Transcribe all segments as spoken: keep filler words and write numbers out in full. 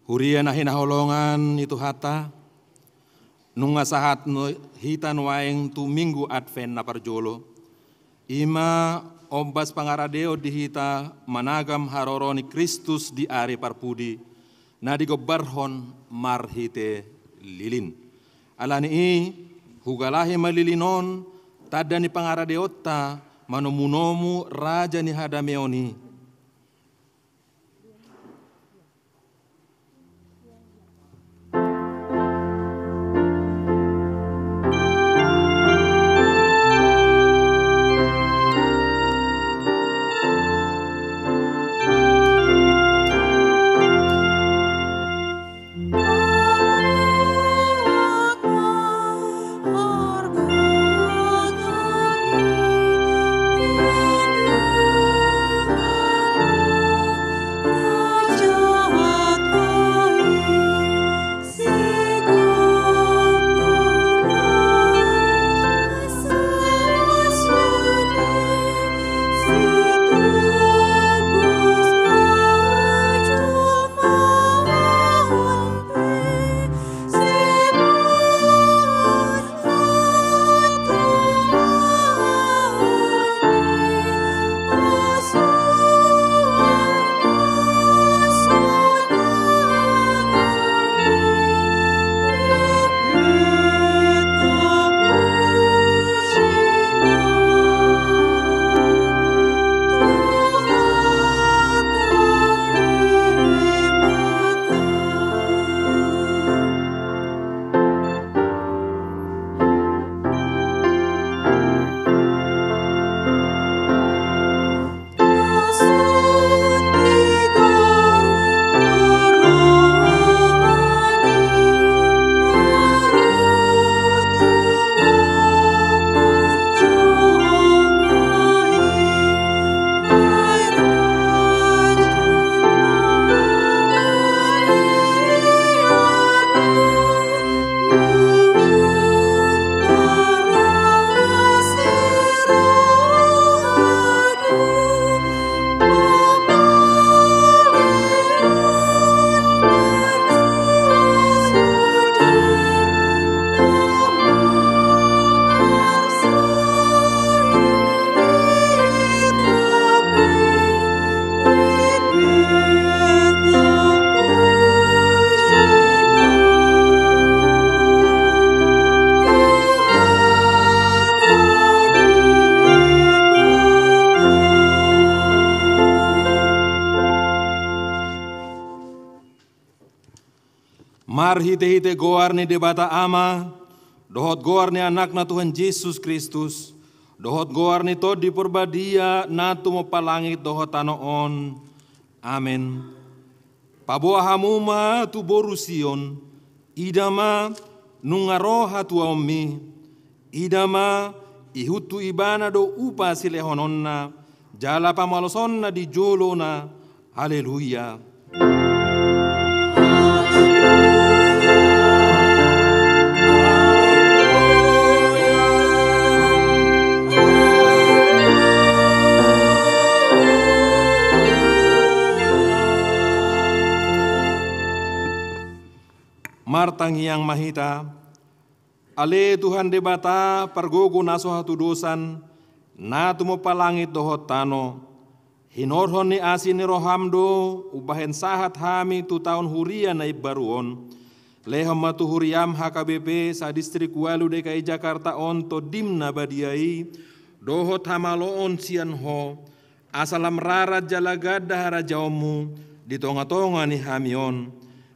Huria na hinaholongan ni Tuhanta, nunga sahat nu-, hita nuaeng tu Minggu Advent na parjolo. I ma ombas pangaradeon di hita managam haroro ni Kristus di ari parpudi, na digombarhon marhite lilin. Ala ni i, hugalahi ma lilin on, tanda ni pangaradeonta manomunomu Raja ni hadameon i. Marhitehite goar ni Debata Ama, dohot goar ni Anakna Tuhan Jesus Kristus, dohot goar ni Tondi Porbadia na tumompa langit dohot tano on. Amen. Paboa hamu ma tu boru Sion, ida ma, nunga ro hatuaonmi, ida ma, ihut tu ibana do upa silehononna, jala pamalosonna di jolona. Haleluya. Martangiang ma hita. Ale Tuhan Debata, pargogo na so hatudosan, na tumompa langit dohot tano. Hinorhon ni asi ni roham do, umbahen sahat hami tu taon huria na imbaru on. Lehon ma tu huriam H K B P sadistrik ualu D K I Jakarta on Tondim na badia i, dohot hamaloon sian Ho, asa lam rarat jala ganda harajaonmu di tongatonga ni hami on.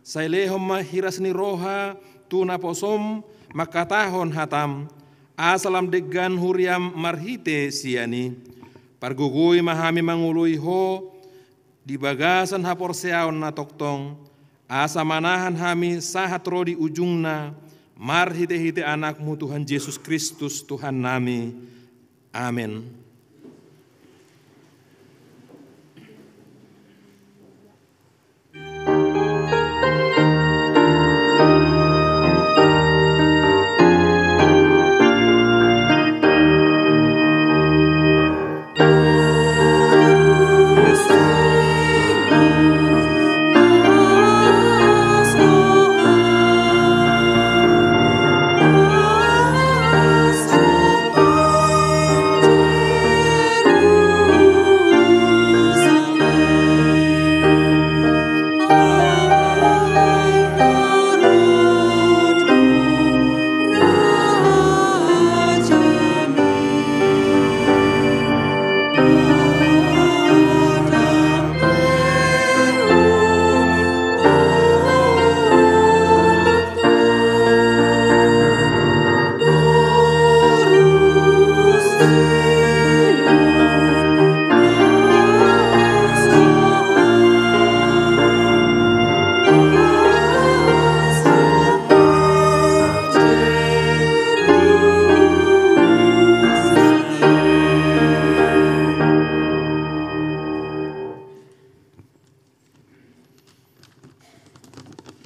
Sai lehon ma hiras ni roha tu naposom mangkatahon hatam, asa lam denggan huriam marhite sian i. Pargogoi ma hami mangoloi Ho di bagasan haporseaon na tongtong, asa manahan hami sahat ro di ujungna, marhitehite Anakmu Tuhan Jesus Kristus Tuhannami. Amen.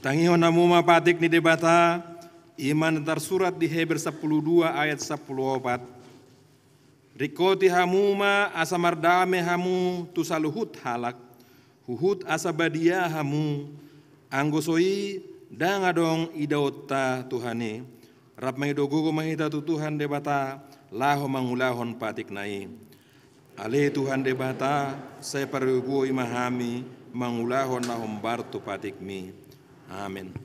Tangihon hamu ma patik ni Debata, i ma na tarsurat di Heber sampulu dua ayat sampulu opat. Ringkoti hamu ma asa mardame hamu tu saluhut halak, huhut asa badia hamu, anggo so i ndang adong idaonta Tuhan i. Rap mangido gogo ma hita tu Tuhan Debata, laho mangulahon patikna i. Ale Tuhan Debata, sai pargogoi ma hami mangulahon na hombar tu patikmi. Amen.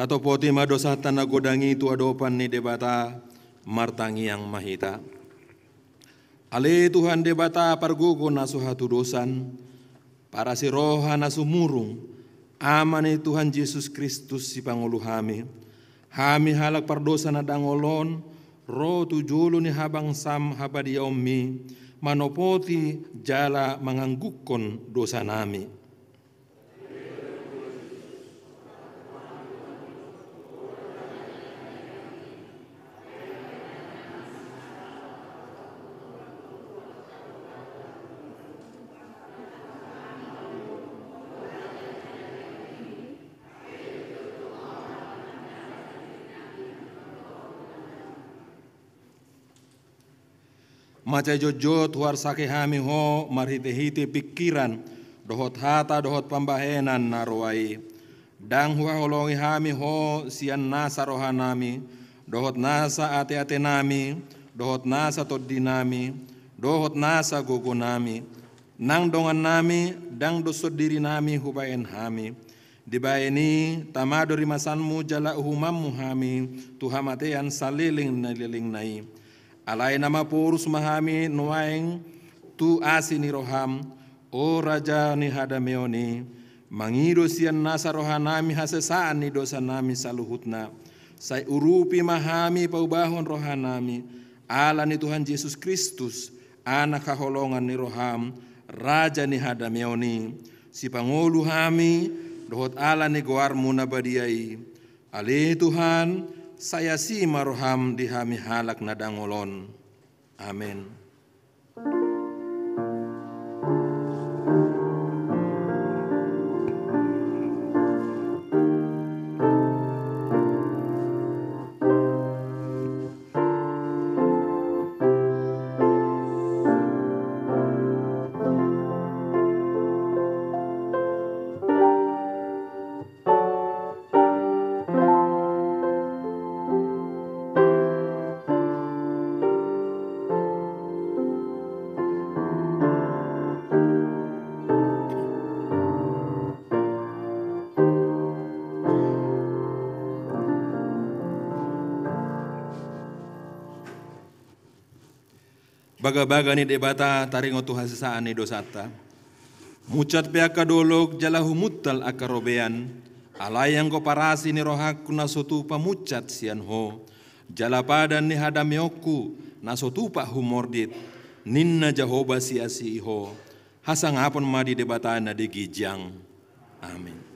Tatopoti ma dosanta na godang i tu adopan ni Debata, martangiang ma hita. Ale Tuhan Debata pargogo na so hatudosan, parasi roha na sumurung, Ama ni Tuhan Jesus Kristus sipangolu hami. Hami halak pardosa na dangol on, ro tu jolo ni habangsam habadiaonmi, manopoti jala manganggukkon dosanami. Mansai jotjot huarsake hami ho marhitehite pingkiran, dohot hata dohot pambahenan na roa i. Ndang huhaholongi hami ho sian nasa rohanami, dohot nasa ateatenami, dohot nasa tondinami, dohot nasa gogonami. Nang dongannami, ndang doshon dirinami hubahen hami. Dibahen i, tama do rimasanmu jala uhumanmu hami tu hamatean saleleng ni lelengna i. Alai na maporus ma hami nuaeng tu asi ni roham, o Raja ni hadameon i, mangido sian nasa rohanami hasesaan ni dosanami saluhutna. Sai urupi ma hami paubahon rohanami, ala ni Tuhan Jesus Kristus, Anak haholongan ni roham, Raja ni hadameon i, sipangolu hami, dohot ala ni goarmu na badia i. Ale Tuhan, sai asi ma roham di hami halak na dangol on. Amen. Bagabaga ni Debata taringot tu hasesaan ni dosanta. Munsat pe angka dolok jala humuntal angka robean, alai anggo parasi ni rohangku na so tupa munsat sian Ho, jala padan ni hadameonku na so tupa humordit, ninna Jahowa siasi Ho. Hasangapon ma di Debata na di ginjang. Amin.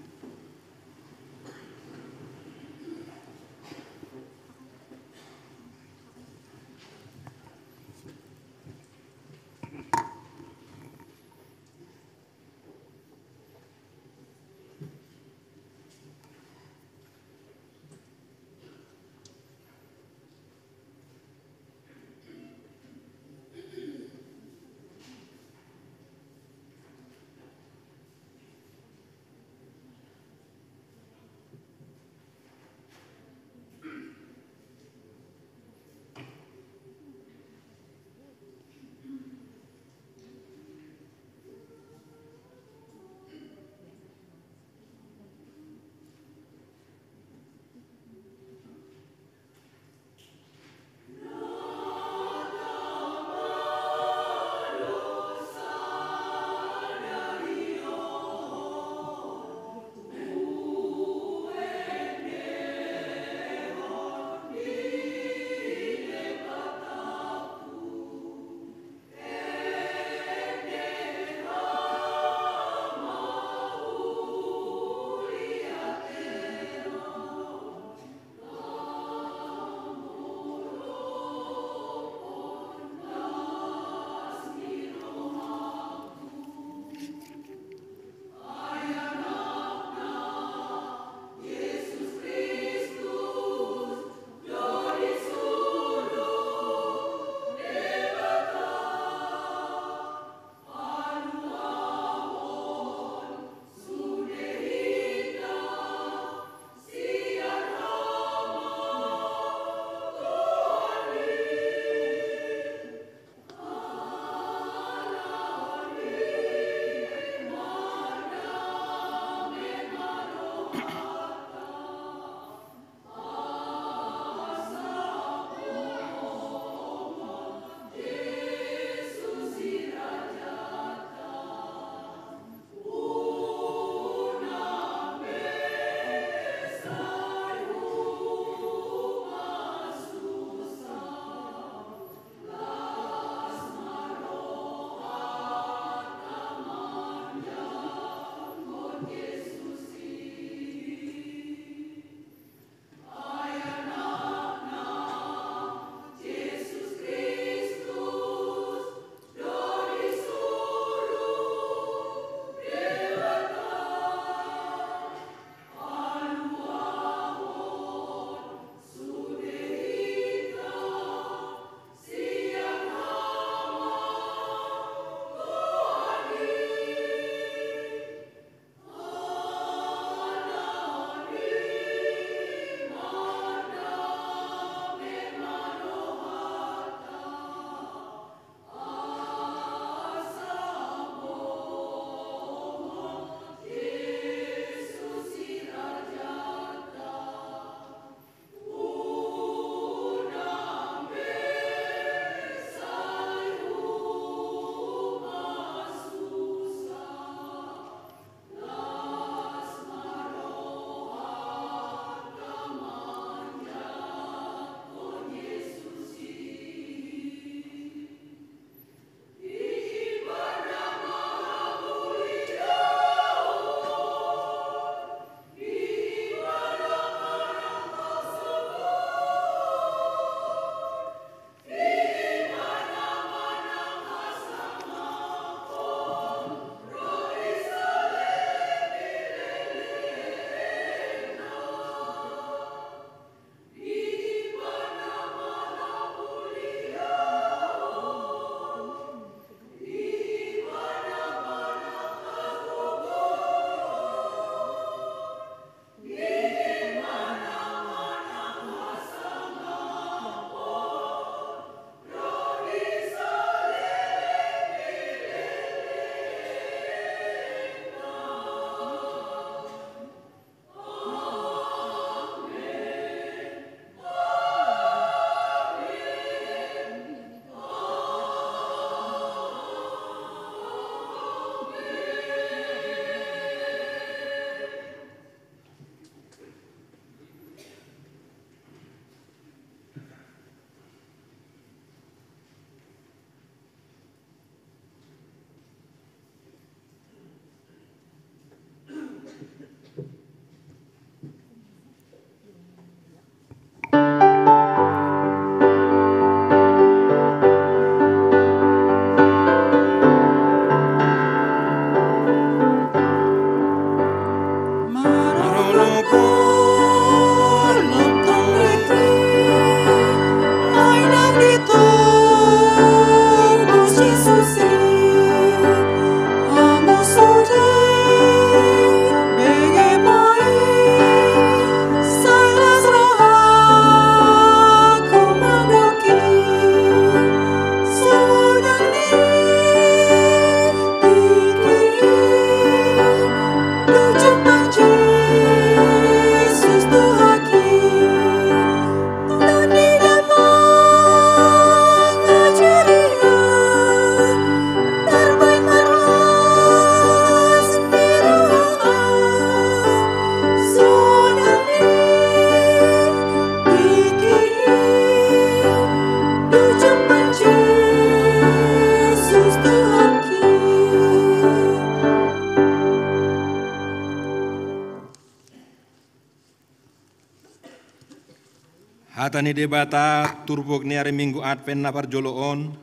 Ni Debata, turpuk ni ari Minggu Advent na parjolo on,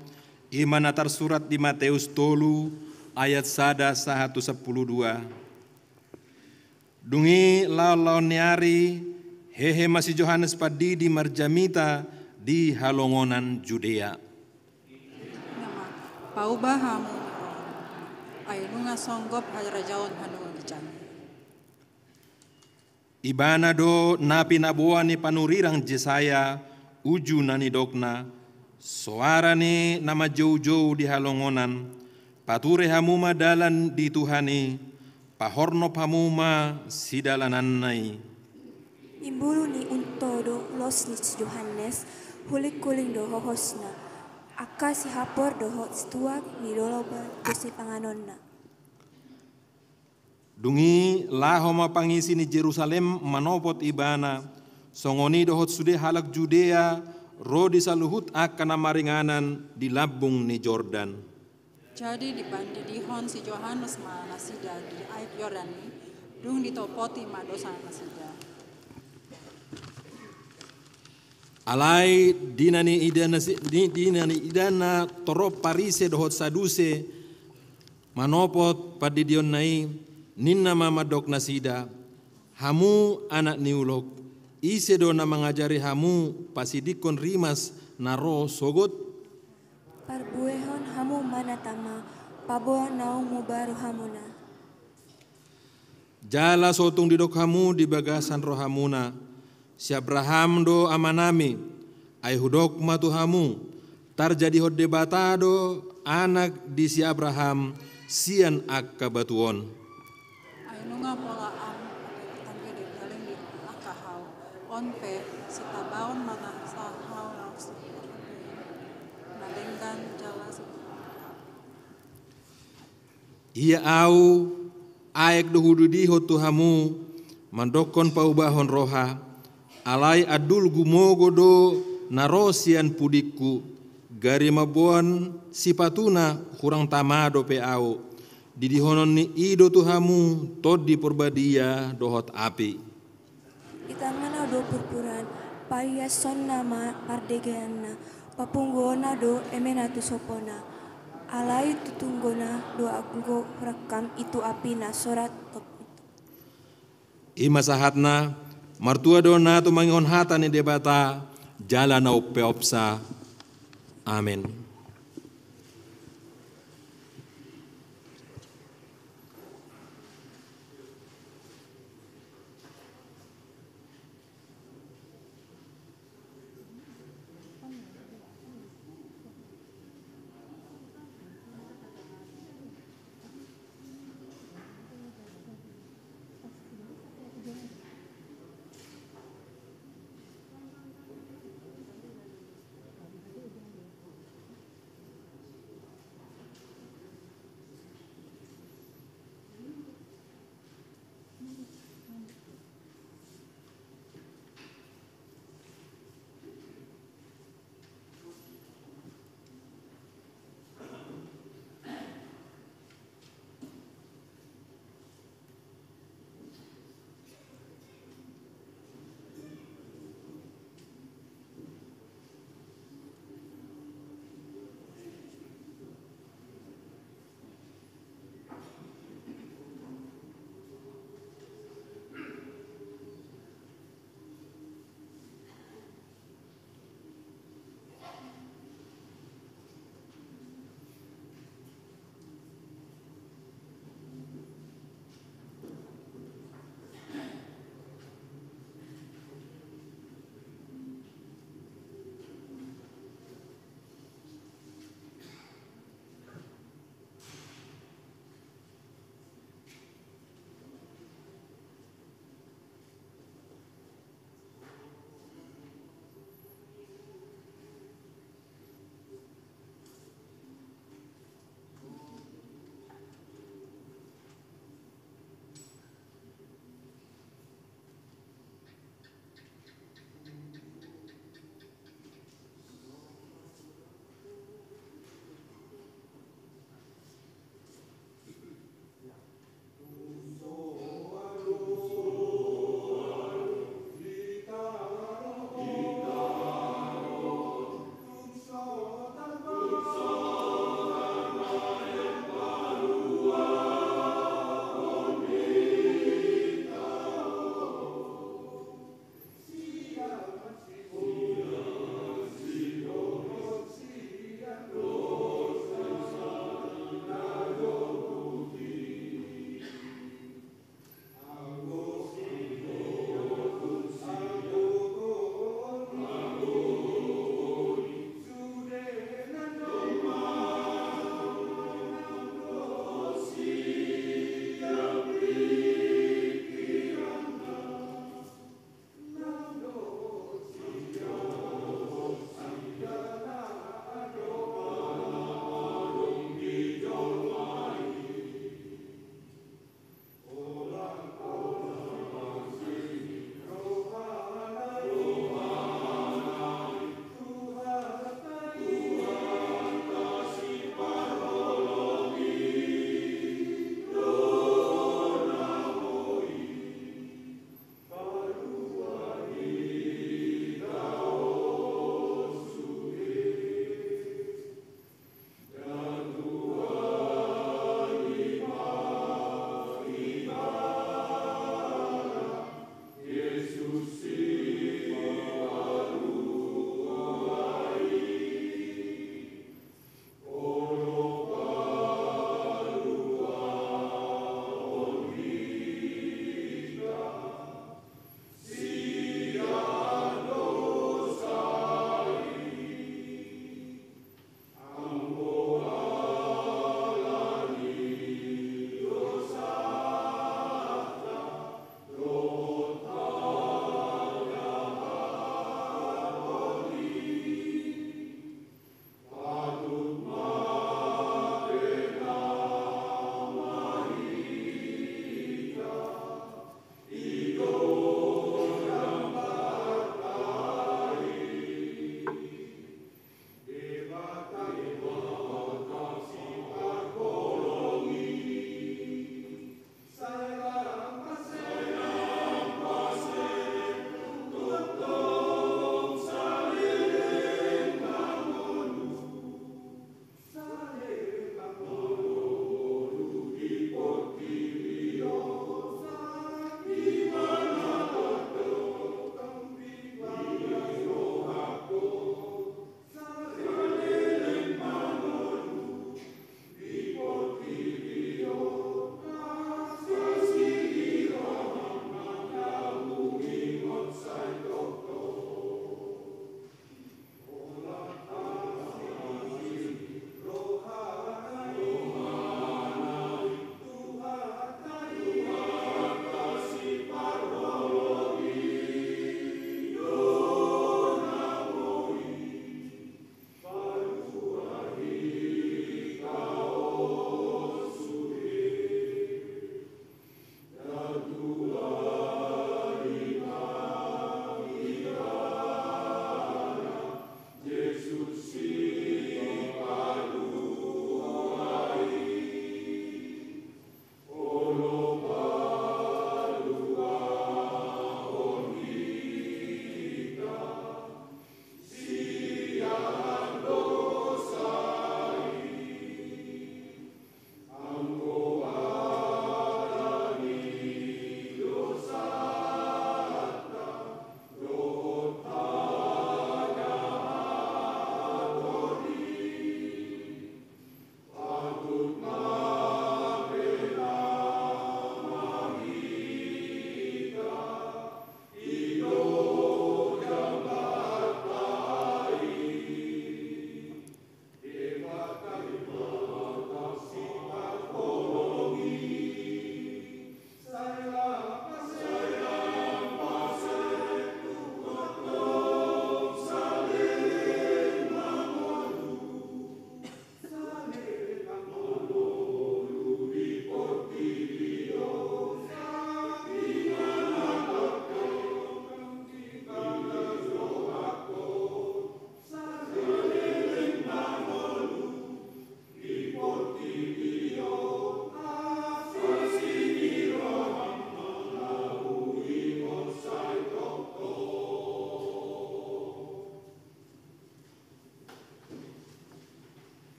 i ma na tarsurat di Mateus tolu ayat sada sahat tu sampulu dua. Dung i laon-laon ni ari, hehe ma si Johannes Pandidi marjamita di halongonan Judea. Pauba hamu, ai nunga songgop harajaon haluaon i. Ibana do na pinaboa ni panurirang Jesaya uju na nidokna, soara ni na manjoujou di halongonan, pature hamu ma dalan di Tuhan i, pahornop hamu ma sidalananna i. Imbulu ni unto do ulos ni si Johannes, hulinghuling do hohosna, angka sihapor dohot situak ni dolok do sipanganonna. Dung i laho ma pangisi ni Jerusalem manopot ibana, songon i dohot sude halak Judea ro di saluhut angka na maringanan di lambung ni Jordan. Jadi dipandidihon si Johannes ma nasida di aek Jordan i, dung ditopoti ma dosa nasida. Alai di na niidana si-, di, di na niidana torop Parise dohot Saduse manopot pandidionna i, ninna ma mandok nasida, hamu anak ni ulok, ise do na mangajari hamu pasidingkon rimas na ro sogot? Parbuehon hamu ma na tama, paboa naung muba rohamuna. Jala so tung didok hamu di bagasan rohamuna, si Abraham do amanami, ai hudok ma tu hamu, tarjadihon Debata do anak di si Abraham sian angka batu on. Ai nunga pola am, tangke di daling di langka hau, on pe sitabaon ma na sa hau laos na denggan jala si Ia au, aek do hudidihon tu hamu, mandokkon paubahon roha, alai andul gumogo do na ro sian pudingku, gari mamboan sipatuna hurang tama dope au, didihonon ni i do tu hamu Tondi Porbadia dohot api. Itangana do purpuran, paiasonna ma pardegeanna, papunguonna do emena tu sopona, alai tutunggona do anggo hurangkam i tu api na sorat top. I ma sahatna, martua do na tumangihon hata ni Debata, jala na umpeopsa. Amen.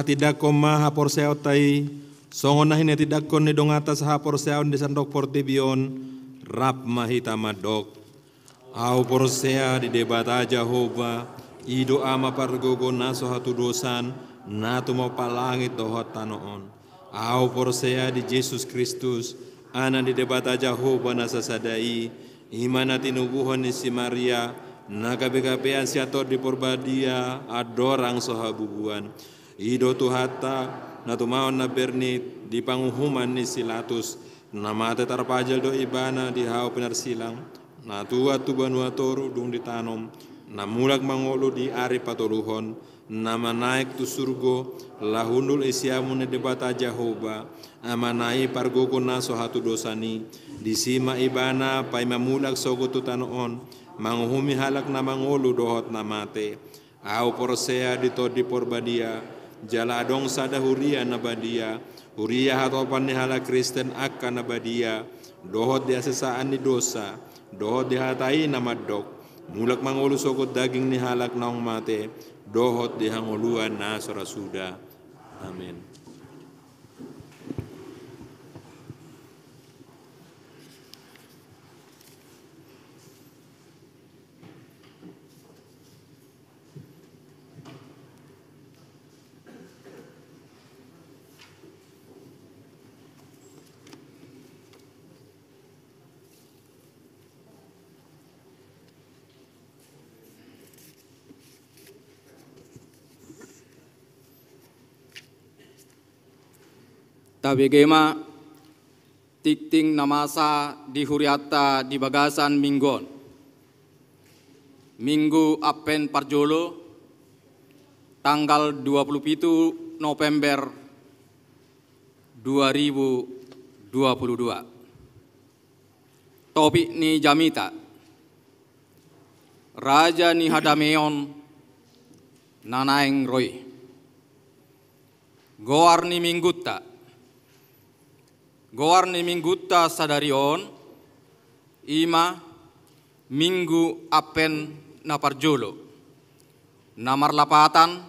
Tindanghon ma haporseaonta i, songon na hinatindanghon ni donganta sahaporseaon di sandok portibi on. Rap ma hita mandok: Ahu porsea di Debata Jahowa, i do Ama pargogo na so hatudosan, na tumompa langit dohot tano on. Ahu porsea di Jesus Kristus, Anak ni Debata Jahowa na sasada i, i ma na tinubuhon ni si Maria, na gabegabean sian Tondi Porbadia, andorang so habubuan. I do Tuhanta, na tumaon na bernit di panguhuman ni si Latus, na mate tarpajal do Ibana di hau pinarsilang, na tuat tu banua toru dung ditanom, na mulak mangolu di ari patoluhon, na manaek tu surgo, laho hundul i siamun ni Debata Jahowa, Amana i pargogo na so hatudosan i. Disi ma Ibana paima mulak sogot tu tano on, manguhumi halak na mangolu dohot na mate. Ahu porsea di Tondi Porbadia, jala adong sada huria na badia, huria hatopan ni halak Kristen angka na badia, dohot di hasesaan ni dosa, dohot di hata i na mandok: Mulak mangolu sogot daging ni halak naung mate, dohot di hangoluan na so ra suda. Amen. Tabege ma tingting na masa di hurianta di bagasan minggu on. Minggu Advent parjolo, tanggal dua puluh pitu November dua ribu dua puluh dua. Topik ni jamita: Raja ni hadameon na naeng ro i. Goar ni minggunta. Goar ni minggunta sadari on, i ma Minggu Advent na parjolo, na marlapatan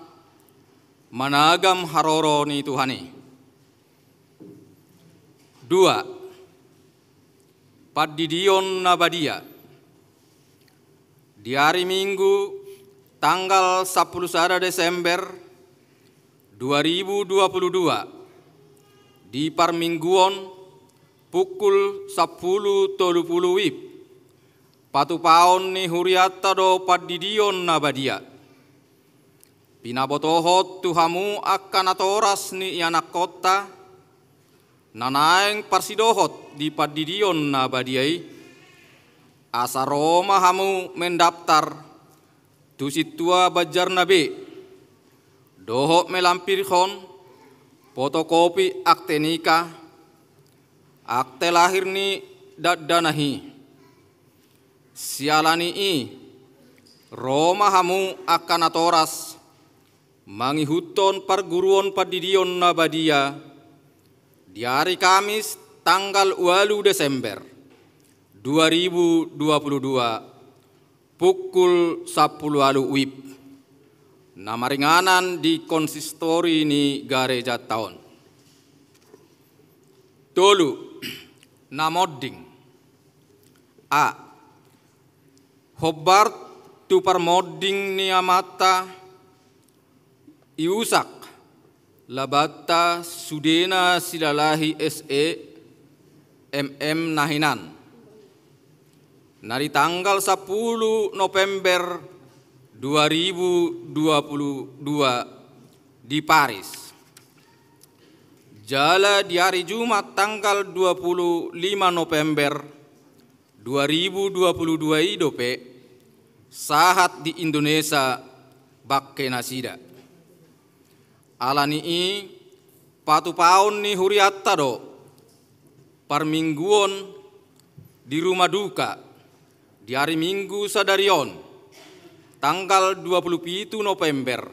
managam haroro ni Tuhan i. Dua, Pandidion na badia. Di ari Minggu, tanggal sampulu sada Desember dua ribu dua puluh dua, di parmingguon pukul sampulu tolu pulu WIB, patupaon ni hurianta do pandidion na badia. Pinabotohon tu hamu angka natoras ni ianakkonta, na naeng parsidohot di pandidion na badia i, asa ro ma hamu mendaftar tu sintua banjarna be, dohot melampirhon fotokopi akte nikah, akte lahir ni dakdanak i. Siala ni i, ro ma hamu angka natoras mangihuthon parguruon pandidion na badia di ari Kamis tanggal ualu Desember dua ribu dua puluh dua, pukul sampulu ualu WIB, na maringanan di konsistori ni garejanta on. Tolu, na monding. A. Hombar tu parmonding ni amanta Iusak Labanta Sudena Silalahi S E, M M na hinan, na di tanggal sampulu November dua ribu dua puluh dua di Paris. Jala di ari Jumat tanggal dua puluh lima November dua ribu dua puluh dua i dope sahat di Indonesia bangke nasida. Ala ni i, patupaon ni hurianta do parmingguon di rumah duka di ari Minggu sadari on, tanggal dua puluh pitu November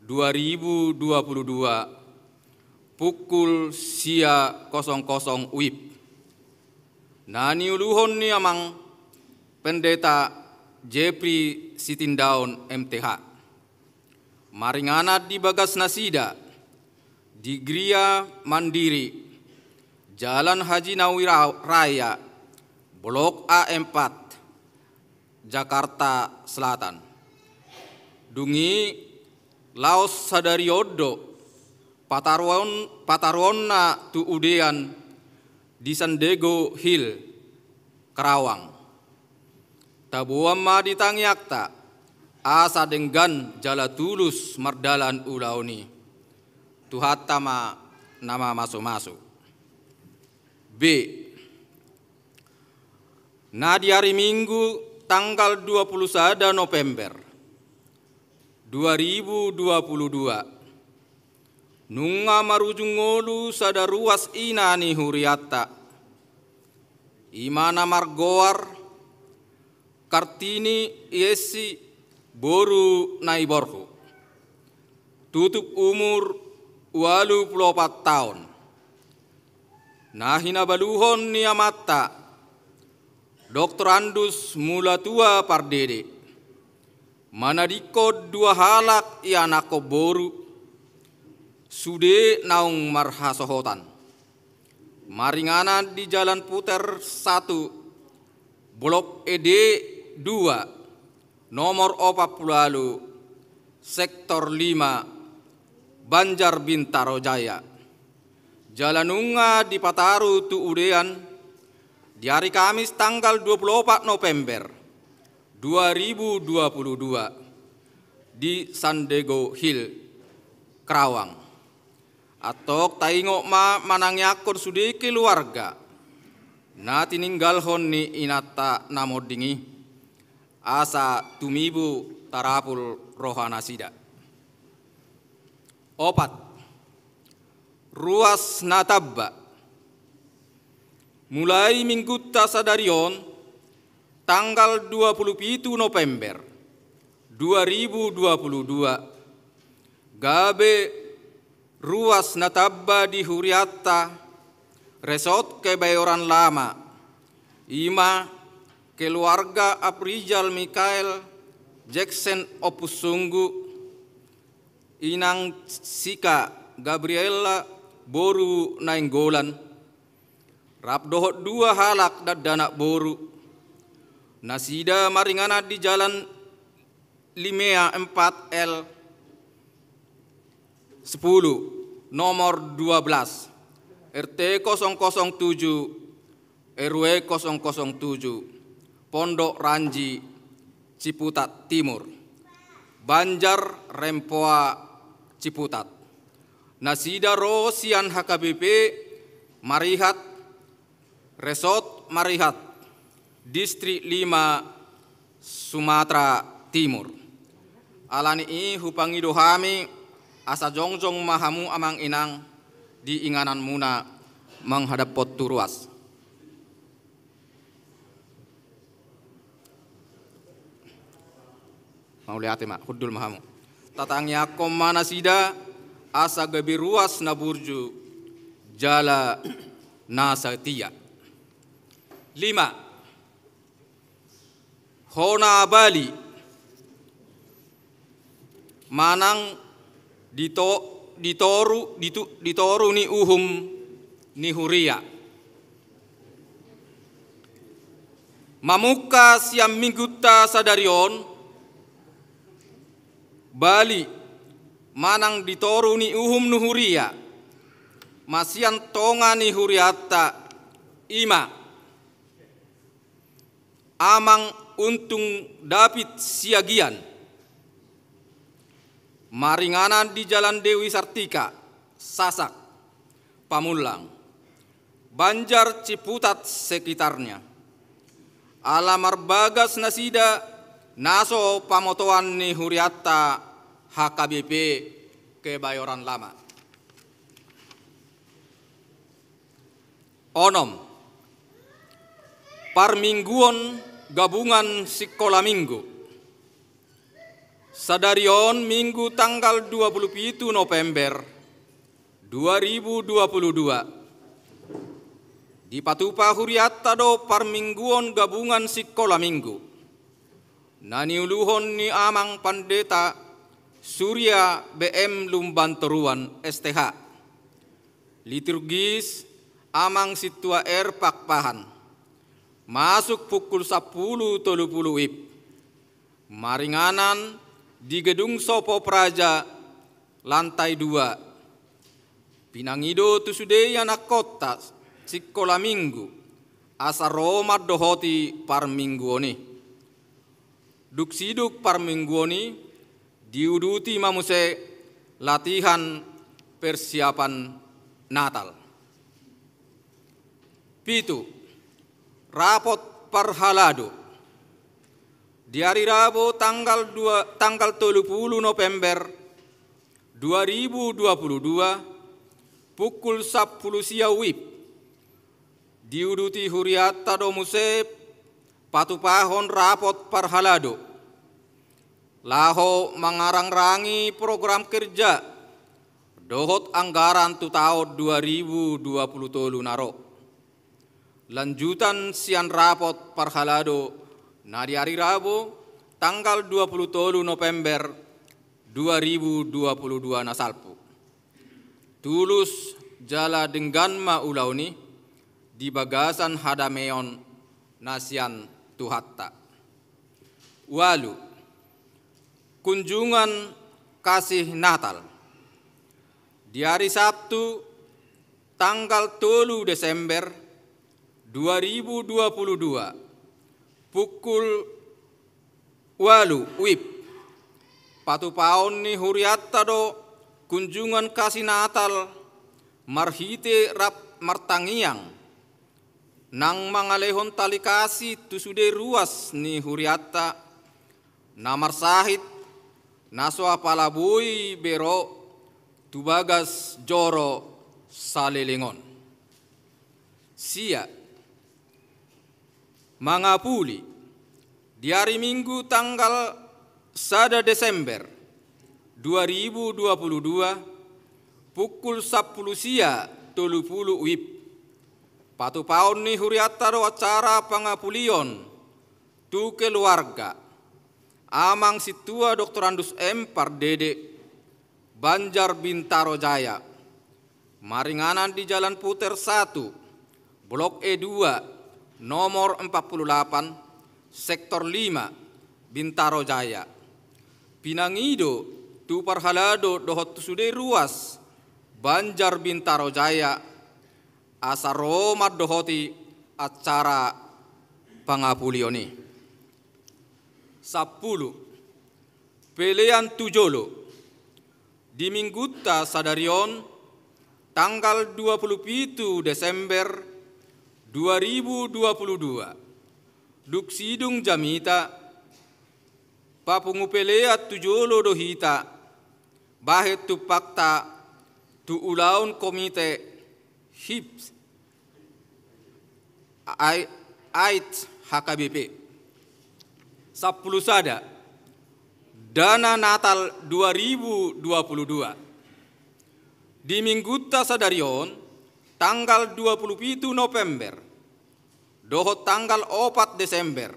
dua ribu dua puluh dua, pukul sia kosong kosong WIB, na niuluhon ni Amang Pendeta Jeffrey Sitindaon, M T H. Maringanan di bagas nasida Di Gria Mandiri, Jalan Haji Nawawi Ra-, Raya, Blok A empat, Jakarta Selatan. Dung i laos sadari on do pataruon-, pataruonna tu udean di San Diego Hill, Karawang. Taboan ma di tangiangta, asa denggan jala tulus mardalan ulaon i. Tuhanta ma na mamasumasu. B. Na di ari Minggu tanggal dua puluh sada November dua ribu dua puluh dua, nunga marujung ngolu sada ruas ina ni hurianta. I ma na margoar Kartini Iesi boru Naiborhu. Tutup umur ualu pulu opat taon. Na hinabaluhon ni amanta, Doktorandus Mulatua Pardede, manadingkon dua halak ianakhon boru, sude naung marhasohotan. Maringanan di Jalan Puter satu, Blok E D dua, nomor opat pulu ualu, Sektor lima, Banjar Bintaro Jaya. Jala nunga dipataru tu udean di ari Kamis tanggal dua puluh opat November dua ribu dua puluh dua di San Diego Hill, Karawang. Antong taingot ma manangiangkon sude keluarga na tininggalhon ni inanta na monding i, asa tumibu tarapul rohanasida. Opat. Ruas na tamba. Mulai Minggunta sadari on, tanggal dua puluh pitu November dua ribu dua puluh dua, gabe ruas na tamba di hurianta Resort Kebayoran Lama, i ma keluarga Aprijal Mikael Jeksen Ompu Sunggu, Inang Sika Gabriela boru Nainggolan, rap dohot dua halak dakdanak boru. Nasida maringanan di Jalan Limea empat L sepuluh, nomor dua belas, R T kosong kosong tujuh, R W kosong kosong tujuh, Pondok Ranji, Ciputat Timur, Banjar Rempoa, Ciputat. Nasida ro sian H K B P Marihat, Resort Marihat, Distrik lima, Sumatera Timur. Ala ni i hupangido hami, asa jongjong ma hamu amang inang di ingananmuna manghadaphon tu ruas. Mauliate ma, hundul ma hamu. Tatangiangkon ma nasida, asa gabe ruas na burju jala na satia. Lima. Hona Bali. Manang di to-, di toru, di tu-, di toru ni uhum ni huria. Mamungka sian Minggunta sadari on, Bali manang di toru ni uhum ni huria, ma sian tonga ni hurianta, i ma Amang Untung David Siagian, maringanan di Jalan Dewi Sartika, Sasak, Pamulang, Banjar Ciputat sekitarnya. Ala marbagas nasida na so pamotoan ni hurianta H K B P Kebayoran Lama. Onom. Parmingguon Gabungan Sikola Minggu. Sadari on Minggu tanggal dua pulu pitu November dua ribu dua pulu dua, dipatupa hurianta do parmingguon Gabungan Sikola Minggu na niuluhon ni Amang Pandeta Surya B M Lumbantoruan, S T H. Liturgis Amang Sintua R. Pakpahan. Masuk pukul sampulu tolu pulu WIB. Maringanan di Gedung Sopo Praja, lantai dua. Pinangido tu sude ianakhonta sikola minggu, asa ro mandohoti parmingguon i. Dung sidung parmingguon i, diuduti ma muse latihan persiapan Natal. Pitu, rapot parhalado. Di ari Rabo tanggal dua, tanggal tolu pulu November dua ribu dua pulu dua, pukul sampulu sia WIB, diuduti hurianta do muse patupahon rapot parhalado laho mangarangrangi program kerja dohot anggaran tu taon dua ribu dua pulu tolu na ro. Lanjutan sian rapot parhalado na di ari Rabo tanggal dua pulu tolu November dua ribu dua pulu dua na salpu. Tulus jala denggan ma ulaon i di bagasan hadameon na sian Tuhanta. Ualu, kunjungan kasih Natal. Di ari Sabtu tanggal tolu Desember dua ribu dua pulu dua, pukul ualu WIB, patupaon ni hurianta do kunjungan kasih Natal marhite rap martangiang, nang mangalehon tali kasih tu sude ruas ni hurianta na marsahit, na so apala boi be ro tu bagas joro saleleng on. Sia, mangapuli. Di ari Minggu tanggal sada Desember dua ribu dua pulu dua, pukul sampulu sia tolu pulu WIB, patupaon ni hurianta do acara pangapulion tu keluarga Amang Sintua Doktor Andus M. Pardede, Banjar Bintaro Jaya. Maringanan di Jalan Puter satu, Blok E dua, nomor empat puluh delapan, Sektor lima, Bintaro Jaya. Pinangido tu parhalado dohot tu sude ruas Banjar Bintaro Jaya asa ro mandohoti acara pangapulion i. Sampulu, pelean tu jolo. Di minggunta sadari on, tanggal dua pulu pitu Desember dua ribu dua pulu dua, dung sidung jamita, papungu pelean tu jolo do hita, bahen tumpakta tu ulaon komite HIPS, Ai-, AIDS, H K B P. Sampulu sada, Dana Natal dua ribu dua pulu dua. Di minggunta sadari on, tanggal dua pulu pitu November dohot tanggal opat Desember,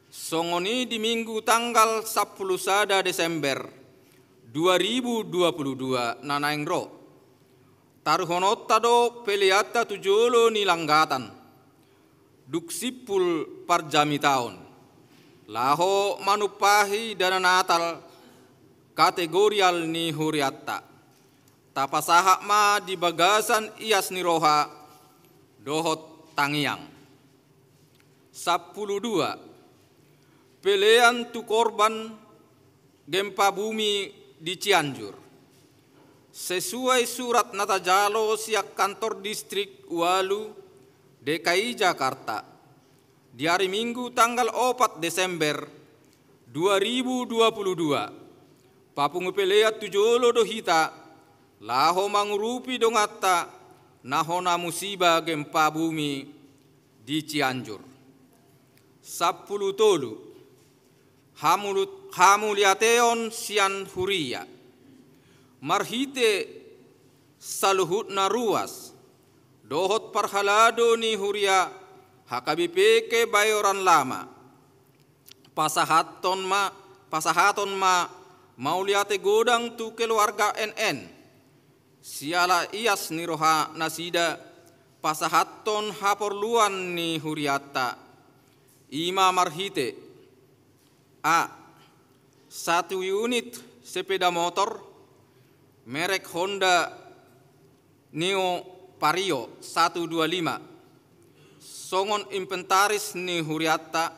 songon i di Minggu tanggal sampulu sada Desember dua ribu dua pulu dua na naeng ro. Taruhononta do peleanta tu jolo ni langgatan, dung simpul parjamitaon, laho manumpahi dana Natal kategorial ni hurianta. Tapasahat ma di bagasan ias ni roha dohot tangiang. Sampulu dua, pelean tu korban gempa bumi di Cianjur. Sesuai surat na tajalo sian kantor distrik ualu D K I Jakarta, di ari Minggu tanggal opat Desember dua ribu dua pulu dua, papungu pelean tu jolo do hita laho mangurupi donganta na hona musiba gempa bumi di Cianjur. Sampulu tolu, hamulut-, hamuliateon sian huria. Marhite saluhutna ruas dohot parhalado ni huria H K B P Kebayoran Lama, pasahathon ma, pasahathon ma mauliate godang tu keluarga N N, Siala ias ni roha nasida pasahathon haporluan ni hurianta, i ma marhite: A. Satu unit sepeda motor merek Honda Neo Vario satu dua lima, songon inventaris ni hurianta,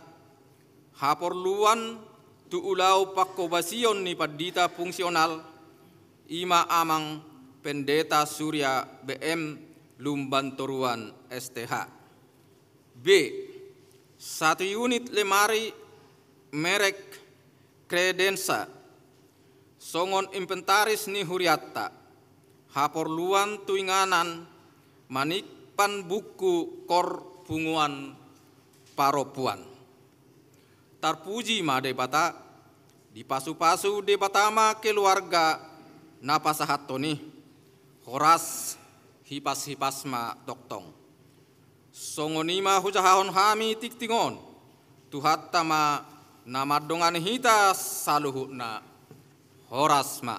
haporluan tu ulaon pangkobasion ni pandita fungsional, i ma Amang Pendeta Surya B M Lumban Toruan S T H. B. Satu unit lemari merek Credenza, songon inventaris ni hurianta, haporluan tu inganan manimpan buku koor punguan parompuan. Tarpuji ma Debata, dipasupasu Debata ma keluarga na pasahathon i, horas hipas-hipas ma tongtong. Songon i ma hujahahon hami tingting on, Tuhanta ma na mandongani hita saluhutna. Horas ma.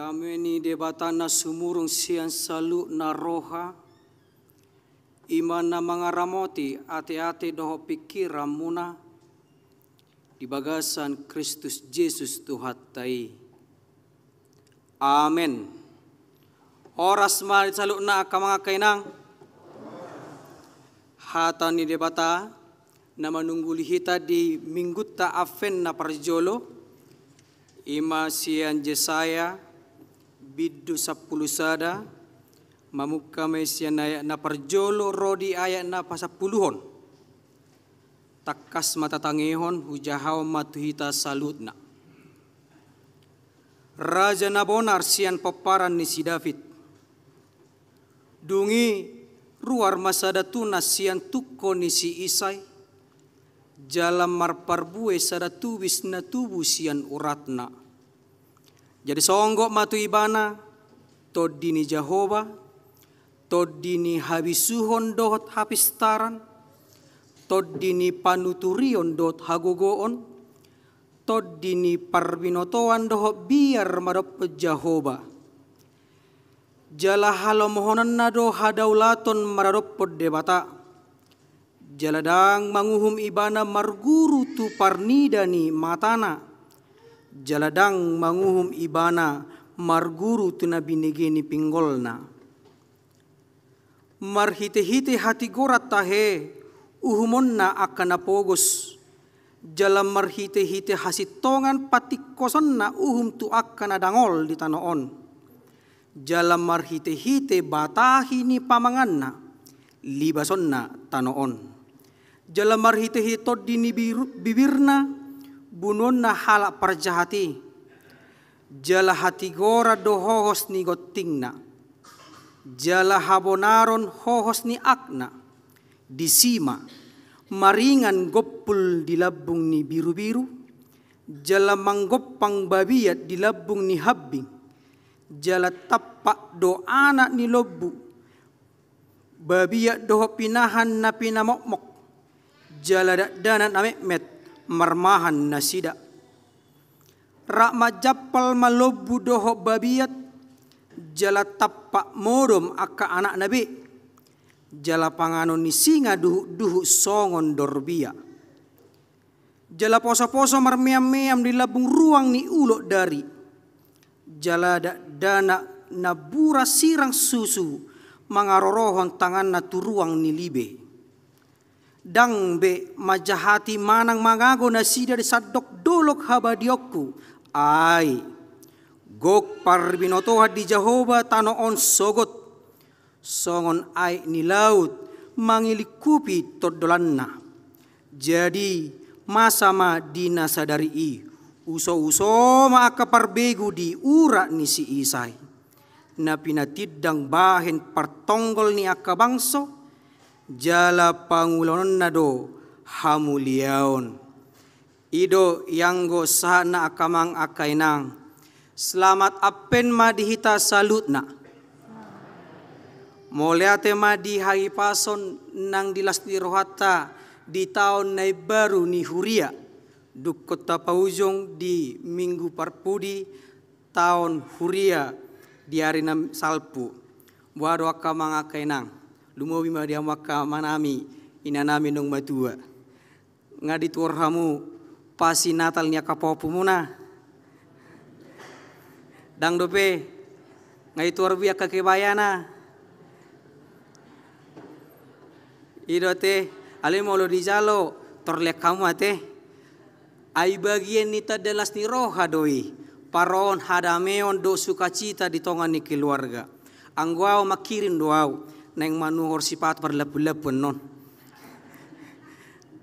Dame ni Debata na sumurung sian saluhutna roha, i ma na mangaramoti ateate dohot pingkiranmuna di bagasan Kristus Jesus Tuhanta i. Amen. Horas ma di saluhutna angka amang angka inang. Hata ni Debata na manungguli hita di minggunta Advent na parjolo, i ma sian Jesaya bindu sampulu sada, mamungka ma i sian ayat na parjolo ro di ayat na pasampuluhon. Tangkas ma tatangihon, hujahahon ma tu hita saluhutna. Raja na bonar sian pomparan ni si David. Dung i ruar ma sada tunas sian tungko ni si Isai, jala marparbue sada tubis na tubu sian uratna. Jadi songgop ma tu ibana tondi ni Jahowa, tondi ni habisuhon dohot hapistaran, tondi ni panuturion dohot hagogoon, tondi ni parbinotoan dohot biar maradophon Jahowa. Jala halomohononna do hadaulaton maradophon Debata. Jala ndang manguhum ibana marguru tu parnida ni matana. Jala ndang manguhum ibana marguru tu na binege ni pinggolna. Marhitehite hatigoran tahe uhumonna angka na pogos, jala marhitehite hasintongan patingkosonna uhum tu angka na dangol di tano on, jala marhitehite batahi ni pamanganna libasonna tano on, jala marhitehite tondi ni biru- bibirna bunuonna halak parjahat i. Jala hatigoran do hohos ni gontingna, jala habonaron hohos ni akna. Disi ma maringan gompul di lambung ni birubiru, jala manggompang babiat di lambung ni hambing. Jala tampak do anak ni lombu, babiat dohot pinahan na pinamokmok, jala dakdanak na metmet marmahan nasida. Rap manjampal ma lombu dohot babiat, jala tampak modom angka anakna be. Jala panganon ni singa duhutduhut songon dorbia. Jala posoposo marmeammeam di lambung ruang ni ulok dari. Jala dakdanak na bura sirang susu mangarorohon tanganna tu ruang ni libe. Ndang be manjahati manang mangago nasida di sandok dolok habadiaonku. Ai gok parbinotoan di Jahowa tano on sogot, songon aek ni laut mangilingkupi tondolanna. Jadi masa ma di na sadari i, usouso ma angka parbegu di urat ni si Isai, na pinatindang bahen partonggol ni angka bangso, jala pangulaonna do hamuliaon. I do ianggo sahatna angka amang angka inang. Selamat Advent ma di hita saluhutna. Mauliate ma di hahipason nang di las ni rohanta di taon na imbaru ni huria. Dungkon tapaujung di Minggu Parpudi taon huria di ari na salpu. Boha do angka amang angka inang, lumobi ma di hamu angka amanami, inanami naung matua. Nga dituhor hamu pasi Natal ni angka pahompu muna? Ndang dope? Nga dituhor be angka kebayana? I do ate, alai molo dijalo, tor lean hamu ate. Ai bagian ni tanda las ni roha do i, parrohahon hadameon dohot sukacita di tonga ni keluarga. Anggo au mangkirim do au, naeng manuhor sipatu marlampunlampun annon.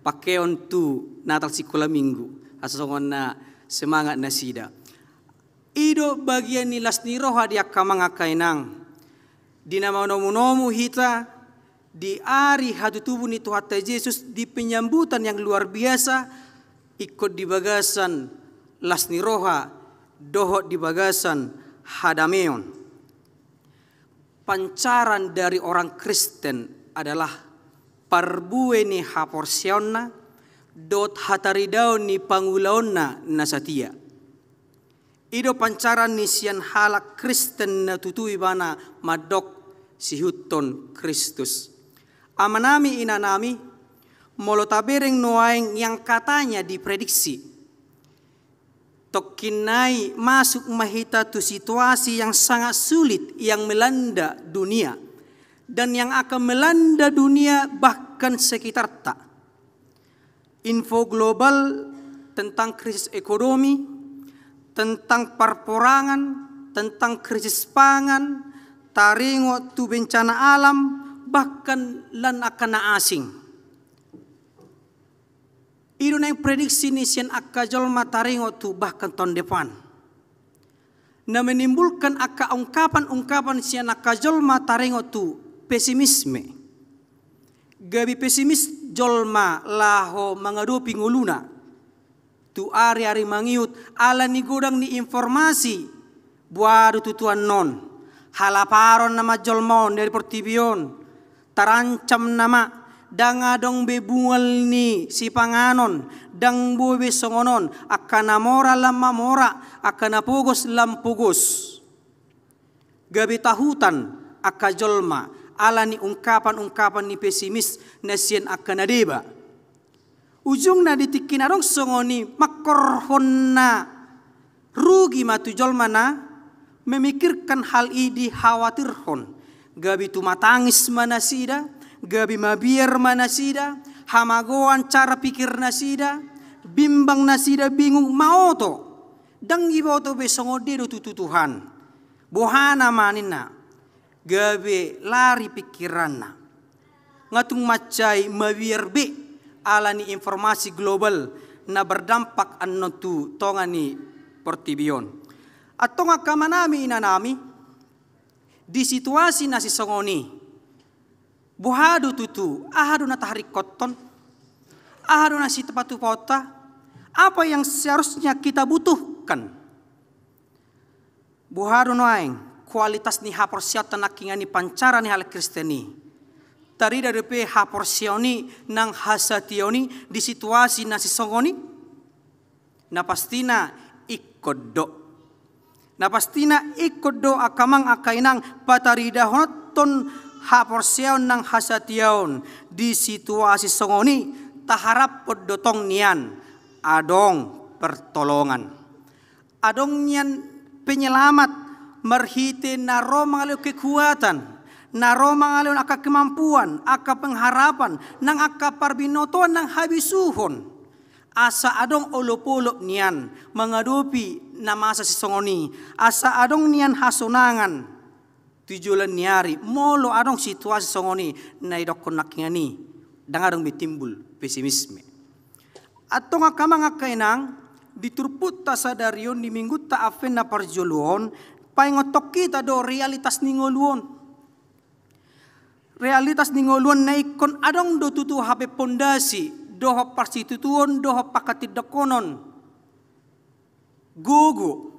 Pakeon tu Natal sikola minggu, asa songon na semangat nasida. I do bagian ni las ni roha di angka amang angka inang. Di na manomunomu hita, di ari hatutubu ni Tuhanta Jesus, di penyambutan yang luar biasa, ingkon di bagasan las ni roha, dohot di bagasan hadameon. Pancaran dari orang Kristen adalah parbue ni haporseaonna, dohot hataridaon ni pangulaonna na satia. I do pancaran ni sian halak Kristen na tutu ibana mandok sihuthon Kristus. Amanami, inanami, molo tabereng nuaeng yang katanya diprediksi, tongkin nai masuk ma hita tu situasi yang sangat sulit yang melanda dunia dan yang akan melanda dunia bahkan sekitarta. Info global tentang krisis ekonomi, tentang parporangan, tentang krisis pangan, taringot tu bencana alam, bahkan lan angka na asing. I do naeng prediksi ni sian angka jolma taringot tu bahkan tahun depan. Na menimbulkan angka ungkapan-ungkapan sian angka jolma taringot tu pesimisme. Gabe pesimis jolma laho mangadopi ngoluna tu ari-ari mangihut ala ni godang ni informasi. Boha do tutu annon? Halaparon nama jolma on dari portibi on. Tarancam nama, ndang adong be mual ni sipanganon, ndang boi be songon on, angka na mora lam mamora, angka na pogos lam pogos. Gabe tahutan angka jolma ala ni ungkapan-ungkapan ni pesimis na sian angka na deba. Ujungna di tingki na adong songon i, mangkorhon na rugi ma tu jolma na memikirkan hal i, dikhawatirhon. Gabe tumatangis ma nasida, gabe mabiar ma nasida, hamagoan cara pikir nasida, bimbang nasida, bingung, maoto. Ndang diboto be songon dia do tutu Tuhan. Boha nama ninna? Gabe lari pikiranna. Nga tung mansai mabiar be ala ni informasi global na berdampak annon tu tonga ni portibi on. Antong angka amanami, inanami, di situasi na sisongon i, boha do tutu, aha do na taharingkothon, aha do na sipatupaonta, apa yang seharusnya kita butuhkan? Boha do nuaeng kualitas ni haporseaonta nangkiningan i, pancaran ni halak Kristen i? Tarida dope haporseaon i nang hasatiaon i di situasi na sisongon i? Na pastina ingkon do. Na pastina ingkon do angka amang angka inang pataridahononton haporseaon nang hasatiaon di situasi songon i, taharaphon do tong nian adong pertolongan. Adong nian penyelamat marhite na ro mangalehon kekuatan, na ro mangalehon angka kemampuan, angka pengharapan, nang angka parbinotoan nang habisuhon. Asa adong olopolop nian mangadopi na masa sisongon i, asa adong nian hasonangan tu joloan ni ari, molo adong situasi songon i na idokkon nangkiningan i, ndang adong be timbul pesimisme. Antong angka amang angka inang, di turpukta sadari on, di minggunta Advent na parjolo on, paingothon hita do realitas ni ngolu on. Realitas ni ngolu on na ingkon adong do tutu hape pondasi dohot parsitutuon dohot panghatindanghonon, gogo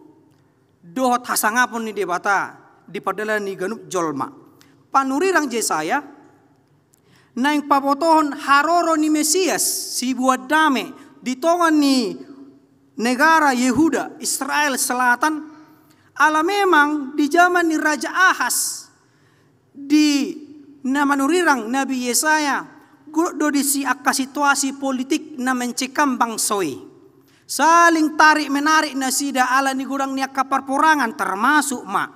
dohot hasangapon ni Debata di pardalanan ni ganup jolma. Panurirang Jesaya naeng pabotohon haroro ni Mesias, siboan dame di tonga ni negara Yehuda, Israel Selatan. Ala memang di jaman ni Raja Ahas, di na manurirang Nabi Yesaya, godang do disi angka situasi politik na mencekam bangso i. Saling tarik menarik nasida ala ni godang ni angka parporangan, termasuk ma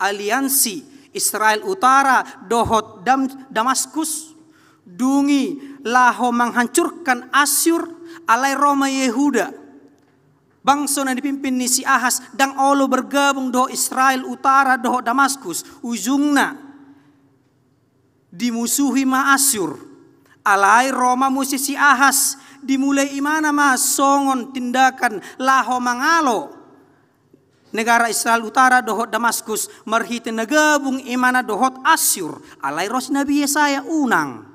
aliansi Israel Utara dohot Dam-, Damaskus. Dung i laho menghancurkan Asyur, alai ro ma Yehuda, bangso na dipimpin ni si Ahas, ndang olo bergabung dohot Israel Utara dohot Damaskus. Ujungna dimusuhi ma Asyur. Alai ro ma muse si Ahas, dimulai ibana ma songon tindakan laho mangalo negara Israel Utara dohot Damaskus marhite na gabung ibana dohot Asyur. Alai ro si Nabi Yesaya, unang.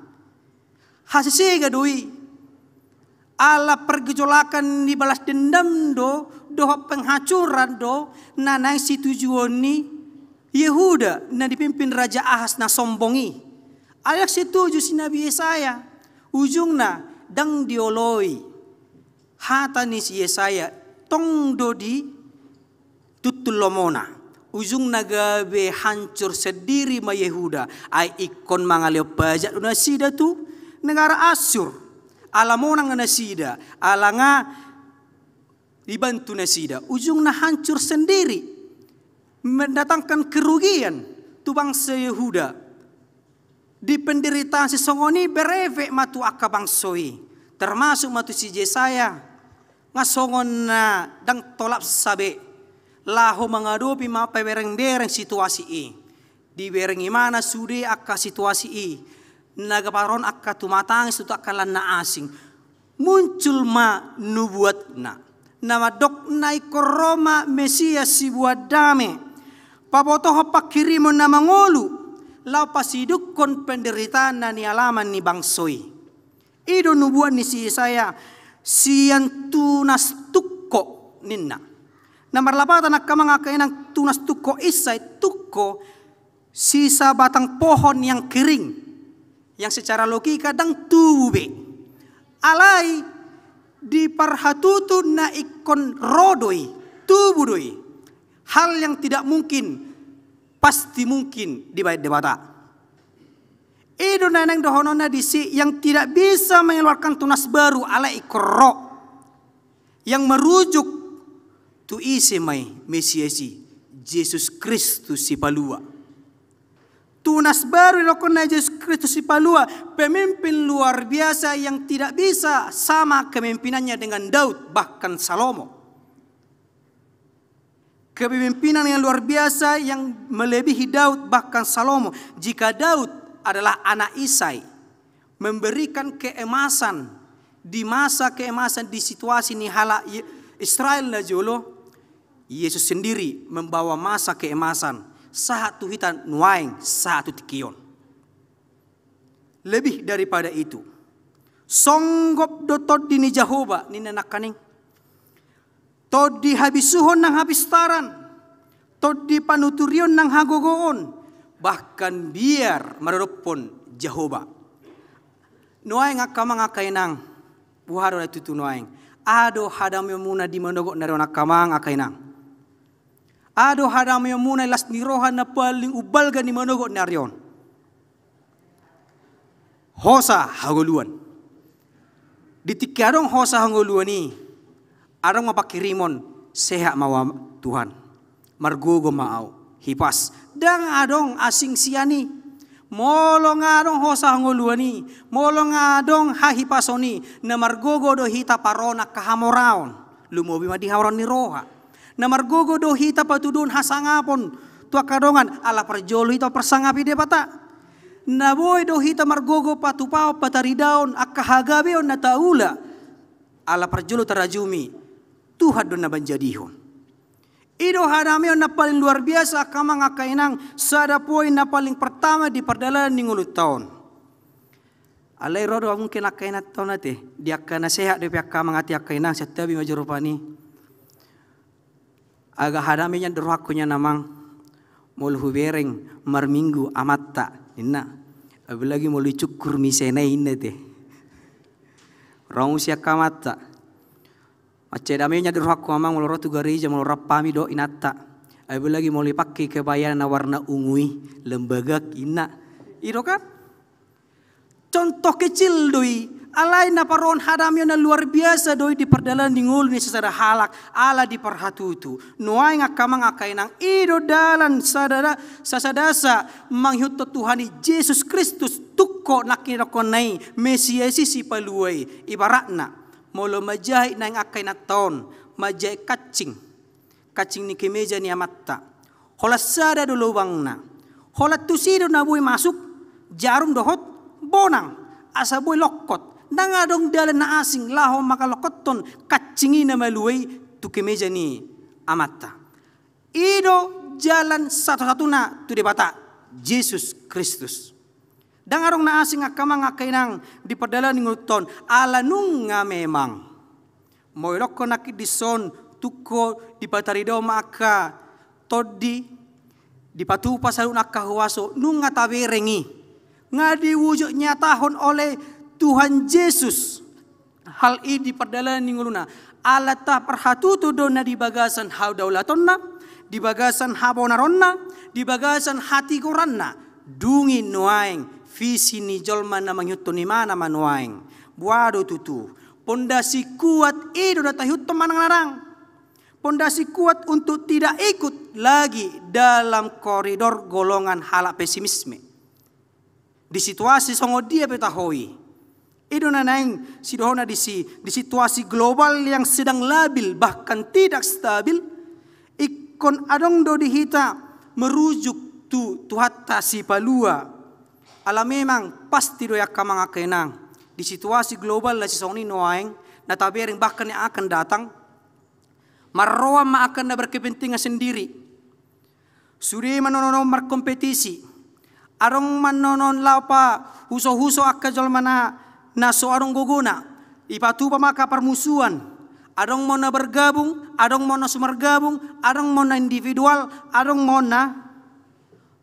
Hasesega do i. Ala pergejolakan ni balas dendam do dohot penghancuran do na naeng situjuon ni Yehuda na dipimpin Raja Ahas na sombong i. Alai dang situju si Nabi Yesaya. Ujungna ndang dioloi hata ni si Yesaya, tong do di Tuntun lomona, ujungna gabe hancur sendiri ma Yehuda, ai ingkon mangalehon pajak do nasida tu negara Asyur. Ala monang nasida, ala nga dibantu nasida, ujungna hancur sendiri, mendatangkan kerugian tu bangsa Yehuda. Di penderitaan sisongon i berefek ma tu angka bangso i, termasuk ma tu si Jesaya. Nga songon na ndang tolap sabe laho mangadopi ma pabereng-bereng situasi i. Dibereng imana sude angka situasi i, na gabe ro angka tumatangis tu angka na asing. Muncul ma nubuatna, na mandok na ingkon ro ma Mesias sibuat dame, pabotohon panghirimon na mangolu, laho pasidungkon penderitaan na nialaman ni bangso i. I do nubuat ni si Jesaya sian tunas tungko ninna. Na marlapatan angka amang angka inang, tunas tungko i sai tungko sisa batang pohon yang kering, yang secara logika ndang tubu be. Alai di parhatutu na ingkon ro do i, tubu do i. Hal yang tidak mungkin pasti mungkin dibahen Debata. I do na naeng dohononna disi, yang tidak bisa mengeluarkan tunas baru alai ingkon ro. Yang merujuk tu ise ma i? Mesias i, Jesus Kristus Sipalua. Tunas baru didokkon na Jesus Kristus Sipalua, pemimpin luar biasa yang tidak bisa sama kepemimpinannya dengan Daud, bahkan Salomo. Kepemimpinan yang luar biasa yang melebihi Daud, bahkan Salomo. Jika Daud adalah anak Isai, memberikan keemasan di masa keemasan di situasi ni halak Ye-, Israel na jolo, Yesus sendiri membawa masa keemasan sahat tu hita nuaeng, sahat tu tingki on. Lebih daripada itu, songgop do tondi ni Jahowa, ninna nangkaning. Tondi habisuhon nang hapistaran, tondi panuturion nang hagogoon, bahkan biar maradophon Jahowa. Nuaeng angka amang angka inang, boha do na tutu nuaeng? Aha do hadameonmuna di manogot ni ari on angka amang angka inang? Aha do hadameonmuna i las ni roha na paling umbalga di manogot ni ari on? Hosa hangoluan. Di tingki adong hosa hangoluan i, adong ma panghirimon, sehat ma au Tuhan, margogo ma au, hipas. Ndang adong asing sian i. Molo nga adong hosa hangoluan i, molo nga adong hahipason i, na margogo do hita parrohahon angka hamoraon. Lumobi ma di hamoraon ni roha. Na margogo do hita patuduhon hasangapon tu angka dongan, ala parjolo hita parsangapi Debata. Na boi do hita margogo patupahon, pataridaon angka hagabeon na taula, ala parjolo tarajumi Tuhan do na manjadihon. I do hadameon na paling luar biasa angka amang angka inang, sada poin na paling pertama di pardalanan ni ngolunta on. Alai ro do mungkin angka inanta on ate, di angka na sehat dope angka amang ate angka inang, santabi ma jolo rupani. Agak hadame nian do rohangku nian amang, molo hubereng marminggu amanta ninna. Apalagi molo dicukkur misena i ninna te. Ro muse angka amanta. Mansai dame nian do rohangku amang molo ro tu gareja, molo rap hami dohot inanta. Apalagi molo dipangke kebaya na warna ungu i, lembagak ninna. I do kan? Contoh kecil do i, alai na parrohahon hadameon na luar biasa do i di pardalanan ni ngolu ni sasada halak, ala diparhatutu. Nuaeng angka amang angka inang, i do dalan sada, sasadasa mangihuthon Tuhan i Jesus Kristus, tungko nangkin didokkonna i, Mesias i, Sipalua i. Ibaratna, molo manjahit naeng angka inanta on, manjahit kancing. Kancing ni kemeja ni amanta. Holan sada do lubangna. Holan tusi do na boi masuk jarum dohot bonang, asa boi longkot. Ndang adong dalan na asing laho mangalongkothon kancing i na malua i tu kemeja ni amanta. I do jalan satu-satuna tu Debata, Jesus Kristus. Ndang adong na asing angka amang angka inang di pardalanan ni ngolunta on, ala nunga memang. Molo didokkon nangkin dison, tungko dipataridao ma angka tondi, dipatupa saluhutna angka huaso, nunga tabereng i. Nga diwujud nyatahon oleh Tuhan Jesus hal i di pardalanan ni ngoluna. Ala taparhatutu do na di bagasan hadaulatanna, di bagasan habonaronna, di bagasan hatigoranna, dung i nuaeng visi ni jolma na mangihuthon imana ma nuaeng. Boha do tutu? Pondasi kuat i do na taihuthon manang na dang. Pondasi kuat untuk tidak ikut lagi dalam koridor golongan halak pesimisme. Di situasi songon dia pe taho i, i do na naeng sidohona disi, di situasi global yang sedang labil bahkan tidak stabil, ingkon adong do di hita merujuk tu Tuhanta Sipalua. Ala memang pasti do i angka amang angka inang, di situasi global na sisongon i nuaeng, na tabereng bahkan yang akan datang, marroan ma angka na berkepentingan sendiri. Sude ma nuaeng markompetisi. Adong ma nuaeng laho pahuso-huso angka jolma na, na so adong gogona. Dipatupa ma angka parmusuan. Adong ma na bergabung, adong ma na so margabung, adong ma na individual, adong ma na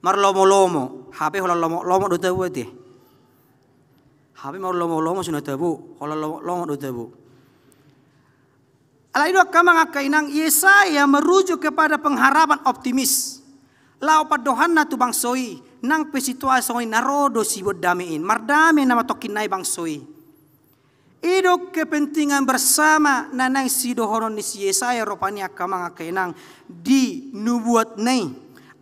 marlomo-lomo. Hape holan lomo-lomo do tabo ate. Hape marlomo-lomo so na tabo, holan lomo-lomo do tabo. Alai do angka amang angka inang, Yesaya merujuk kepada pengharapan optimis. Laho pandohanna tu bangso i, nang pe situasi songon i na ro do siboan dame i, mardame nama tongkin nai bangso i. I do kepentingan bersama na naeng sidohonon ni si Yesaya rupani angka amang angka inang di nubuatna i.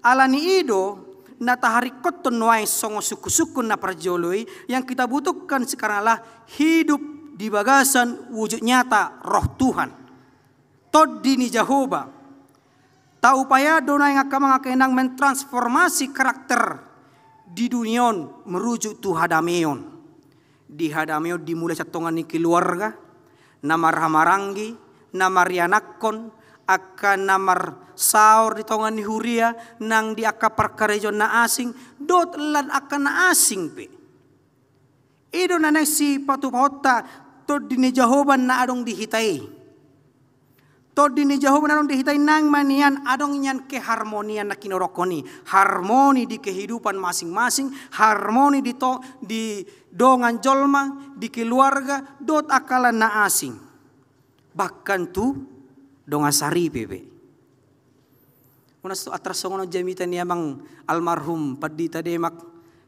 Alani i do na taharingkothon nuaeng songon sungkun-sungkun na parjolo i, yang kita butuhkan sekarang adalah hidup di bagasan wujud nyata Roh Tuhan. Tondi ni Jahowa. Taupaya do nuaeng angka amang angka inang mentransformasi karakter di dunia on merujuk tu hadameon. Di hadameon dimulai sian tonga ni keluarga, na marhahamaranggi, na marianakhon, angka na marsaor di tonga ni huria, nang di angka parkarejoan na asing, dohot lan angka na asing pe. I do na naeng sipatupahonta Tondi ni Jahowa na adong di hita i. Tondi ni Jahowa na adong di hita i nang ma nian adong nian keharmonian na kinorokhon i. Harmoni di kehidupan masing-masing, harmoni di to-, di dongan jolma, di keluarga, dohot angka na asing. Bahkan tu dongan saripe pe. Muna so, antar songon on jamita ni amang almarhum Pandita Demak,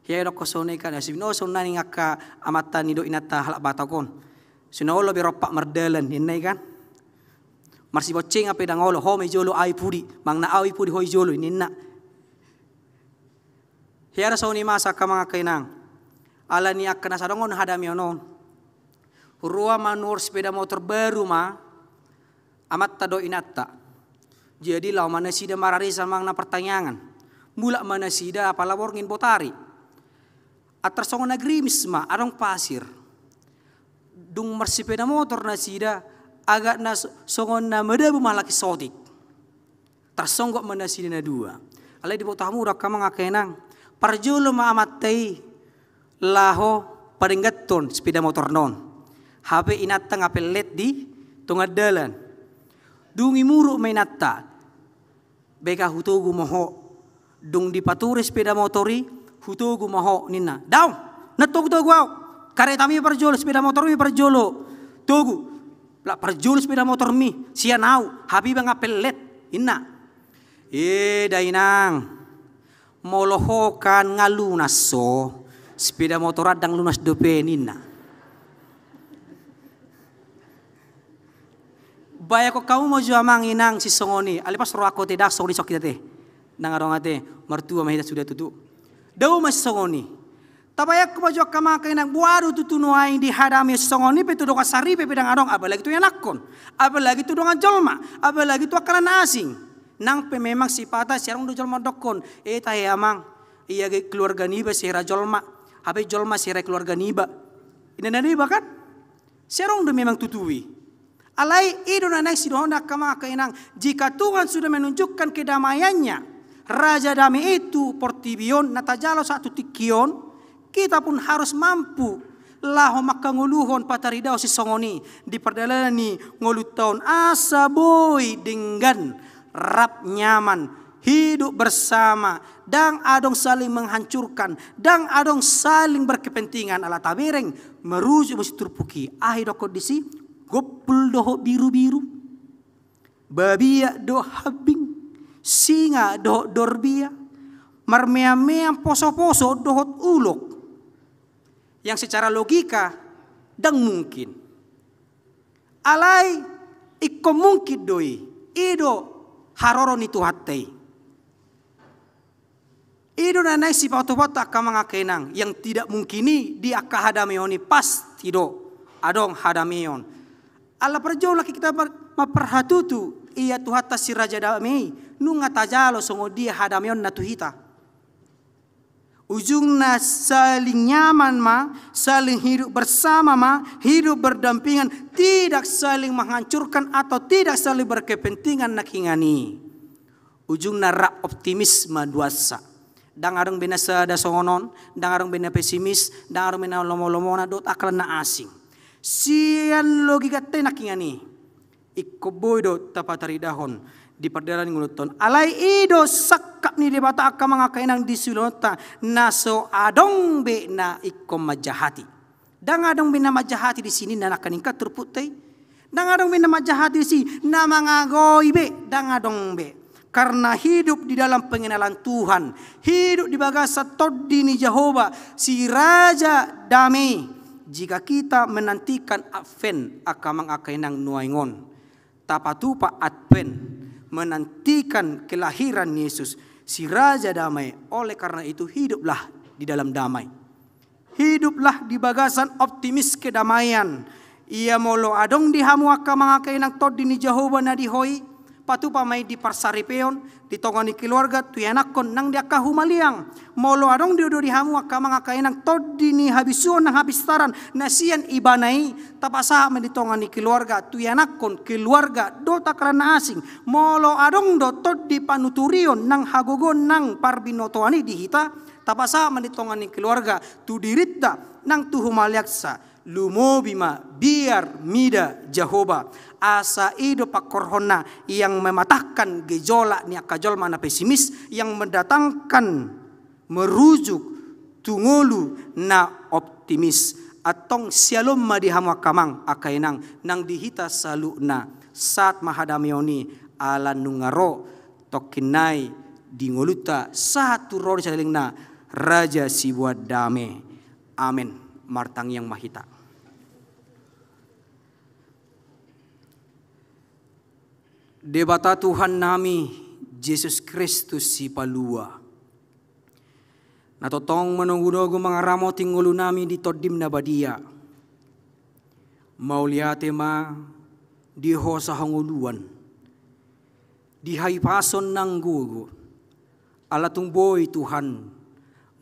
hea dokkon songon i kan, asi no songon i angka amanta ni dohot inanta halak Batak on. So na olo be rompak mardalan, ninna i kan. Marsibonceng pe ndang olo, ho ma i jolo, ahu i pudi, manang na ahu i pudi, ho i jolo, ninna. Hea do songon i masa angka amang angka inang. Alani angka na so adong on hadameon on. Huroa manuhor sepeda motor baru ma amanta dohot inanta. Jadi laho ma nasida mararisan manang na partangiangan. Mulak ma nasida apala borngin botari. Antar songon na grimis ma, adong pasir. Dung marsepeda motor nasida, agak na so-, songon na madabu ma halak i sotik. Tarsonggot ma nasida na dua. Alai diboto hamu do angka amang angka inang. Parjolo ma amanta i laho padengganhon sepeda motorna on. Hape inanta nga pellet di tonga dalan. Dung i muruk ma inanta. Beka hutogu ma ho. Dung dipature sepeda motor i, hutogu ma ho ninna. Daong, na togu-togu ahu. Karetami parjolo, sepeda motormi parjolo. Togu. Lah parjolo sepeda motormi, sian ahu, hape iba nga pellet, ninna. Eh, dainang. Molo ho kan nga lunas ho, sepeda motor an ndang lunas dope, ninna. Bayangkon hamu ma jo amang inang sisongon i, alai pas rohangku ate ndang songon i sokita ate. Ndang adong ate, martua ma hita suda tutu. Dao ma sisongon i. Tabayangkon ma jo angka amang angka inang, boha do tutu nuaeng di hadameon sisongon i pe tu dongan saripe pe ndang adong, apalagi tu ianakhon, apalagi tu dongan jolma, apalagi tu angka na asing. Nang pe memang sipata sai adong do jolma mandokkon, eh tahe amang, ia ge keluarga niba sihera jolma, hape jolma sihera keluarga niba. Inna niba kan? Sai adong do memang tutu i. Alai i do na naeng sidohonon angka amang angka inang, jika Tuhan sudah menunjukkan kedamaiannya, Raja Dame i tu portibi on na tajalo sahat tu tingki on, kita pun harus mampu laho manghangoluhon pataridaon sisongon i di pardalanan ni ngolunta on asa boi denggan, rap nyaman, hidup bersama, ndang adong saling menghancurkan, ndang adong saling berkepentingan, ala tabereng merujuk ma siturpuk i. Aha i dohonon disi? Gompul dohot birubiru, babiat dohot hambing, singa dohot dorbia, marmeam-meam poso-poso dohot ulok. Yang secara logika ndang mungkin. Alai ingkon mungkin do i, i do haroro ni Tuhanta i. I do na naeng sipatupaonta angka amang angka inang, yang tidak mungkin i di angka hadameon i pasti do adong hadameon. Ala parjolo hita mar-, mamparhatutu ia Tuhanta si Raja Dame i, nunga tajalo songon dia hadameonna tu hita. Ujungna saling nyaman ma, saling hidup bersama ma, hidup berdampingan, tidak saling menghancurkan atau tidak saling berkepentingan nangkiningan i. Ujungna rap optimis ma duansa. Ndang adong be na sada songon on, ndang adong be na pesimis, ndang adong be na lomo-lomona dohot angka na asing. Sian logikanta i nangkiningan i, ingkon boi do tapataridahon di pardalanan ni ngolunta on. Alai i do sangkap ni Debata angka amang angka inang di siulaonta, na so adong be na ingkon manjahati. Ndang adong be na manjahati di sini na nangkaning kan turpukta i. Ndang adong be na manjahati di sini, na mangagoi be, ndang adong be. Karena hidup di dalam pengenalan Tuhan, hidup di bagasan tondi ni Jahowa, si Raja Dame i. Jika kita menantikan Advent angka amang angka inang nuaeng on, tapatupa Advent, menantikan kelahiran Yesus, si Raja Dame. Oleh karena itu, hiduplah di dalam damai. Hiduplah di bagasan optimis kedamaian. Ia molo adong di hamu angka amang angka inang tondi ni Jahowa na di ho i, patupa ma i di parsaripeon, di tonga ni keluarga, tu ianakhon nang di angka humaliang. Molo adong do di hamu angka amang angka inang tondi ni habisuhon nang hapistaran na sian Ibana i, tapasahat ma di tonga ni keluarga, tu ianakhon, keluarga dohot angka na asing. Molo adong do tondi panuturion nang hagogoon nang parbinotoan i di hita, tapasahat ma di tonga ni keluarga, tu dirinta nang tu humaliangsa. Lumobi ma biar mida Jahowa. Asa i do pangkorhonna yang mematahkan gejolak ni angka jolma na pesimis, yang mendatangkan, merujuk tu ngolu na optimis. Antong shalom ma di hamu angka amang angka inang nang di hita saluhutna. Sahat ma hadameon i, ala nunga ro tongkin nai di ngolunta sahat tu ro ni salelengna Raja siboan dame. Amen. Martangiang ma hita. Debata Tuhan nami, Jesus Kristus Sipalua, na tongtong manogunogu mangaramoti ngolu nami di Tondim na badia. Mauliate ma di hosa hangoluan, di hahipason nang gogo. Ala tung boi Tuhan,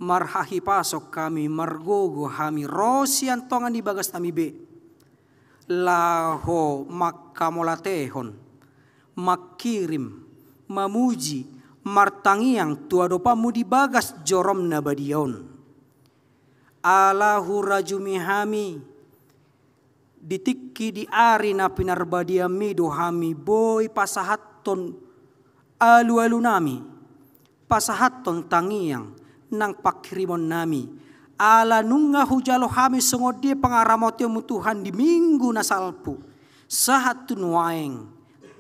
marhahipason hami, margogo hami, ro sian tonga ni bagas nami be, laho manghamauliatehon, mangkirim, mamuji, martangiang tu adopanmu di bagas jorom na badia on. Ala hurajumi hami, di tingki di ari na pinarbadianmi do hami boi pasahathon alualu nami, pasahathon tangiang nang panghirimon nami. Ala nunga hujalo hami songon dia pangaramotionmu Tuhan di minggu na salpu, sahat tu nuaeng,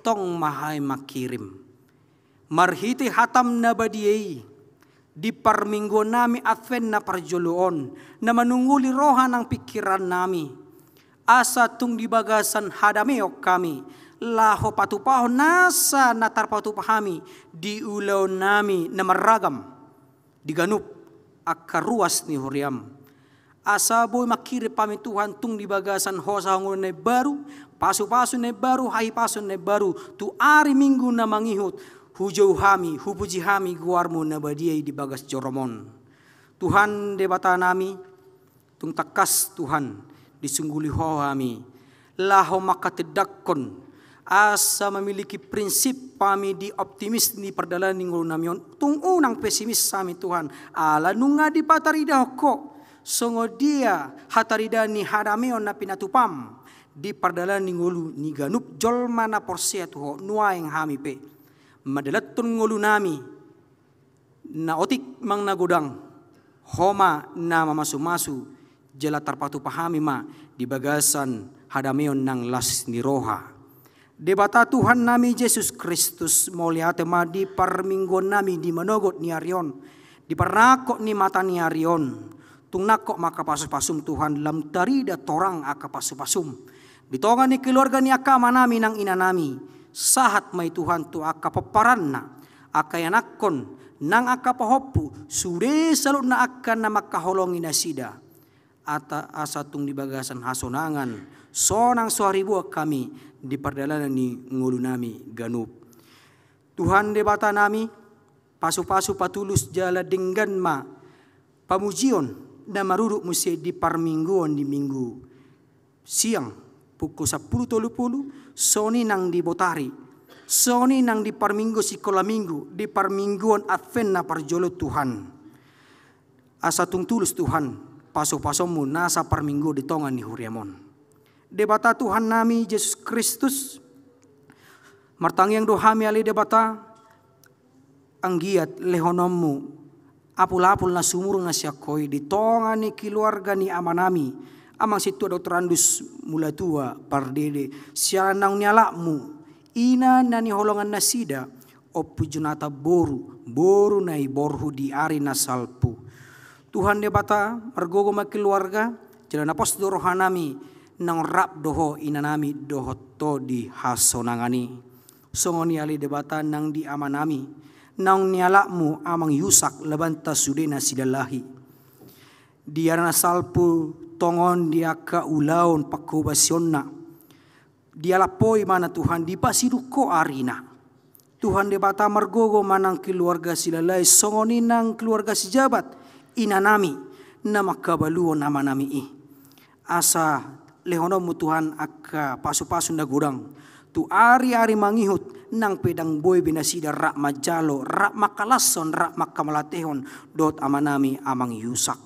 tong ma hami mangkirim. Marhite hatam na badia i, di parmingguon nami Advent na parjolo on, na manungguli roha nang pingkiran nami. Asa tung di bagasan hadameon hami, laho patupahon nasa na tarpatupa hami, di ulaon nami na marragam, di ganup angka ruas ni huriam. Asa boi mangkirim hami Tuhan tung di bagasan hosa hangoluan na imbaru, pasupasu na imbaru, hahipason na imbaru, tu ari minggu na mangihut, hujou hami, hupuji hami goarmu na badia i di bagas jorom on. Tuhan Debata nami, tung tangkas Tuhan, disungguli Ho hami, laho manghatindanghon, asa memiliki prinsip hami di optimis ni pardalanan ni ngolu nami on, tung unang pesimis hami Tuhan, ala nunga dipataridahon Ho, songon dia hataridaan ni hadameon na pinatupam, di pardalanan ni ngolu ni ganup jolma na porsea tu Ho, nuaeng hami pe. Mandalanhon ngolu nami, na otik manang na godang, Ho ma na mamasumasu, jala tarpatupa hami ma di bagasan hadameon nang las ni roha. Debata Tuhan nami Jesus Kristus, mauliate ma di parmingguon nami di manogot ni ari on, di parnangkok ni mata ni ari on. Tung nangkok ma angka pasupasum Tuhan, lam tarida torang angka pasupasum di tonga ni keluarga ni angka ama nami nang ina nami. Sahat ma i Tuhan tu angka pomparanna, angka ianakhon, nang angka pahompu, sude saluhutna angka na mangkaholongi nasida. Ata asa tung di bagasan hasonangan, sonang so hariboan hami di pardalanan ni ngolu nami ganup. Tuhan Debata nami, pasupasu patulus jala denggan ma pamujion na marudut muse di parmingguon di Minggu siang pukul sampulu tolu pulu, songon i nang di botari, songon i nang di parminggu sikola minggu, di parmingguon Advent na parjolo Tuhan. Asa tung tulus Tuhan pasupasummu nasa parminggu di tonga ni huriam on. Debata Tuhan nami Jesus Kristus, martangiang do hami ale Debata, anggiat lehononmu apulapul na sumurung na sian Ho i di tonga ni keluarga ni ama nami, Amang Sintua Doktor Andus Mulatua Pardede, siala naung nialapmu, ina na niholongan nasida, Ompu Jonatan boru, boru na i borhu di ari na salpu. Tuhan Debata, margogo ma keluarga, jala na pos do roha nami, naung rap do Ho ina nami dohot Ho di hasonangan i. Songon i ale Debata nang di ama nami, naung nialapmu Amang Yusak Labanta sude na silalahi. Di ari na salpu tongon di angka ulaon pangkobasionna, dialap Ho ibana Tuhan, dipasidung Ho arina. Tuhan Debata, margogo ma nang keluarga silalahi, songon i nang keluarga sijabat ina nami, na mangkabaluhon ama nami i. Asa lehononmu Tuhan angka pasupasu na godang tu ariari mangihut, nang pe ndang boi be nasida rap manjalo, rap mangkalashon, rap mangkamelatehon dohot ama nami Amang Yusak.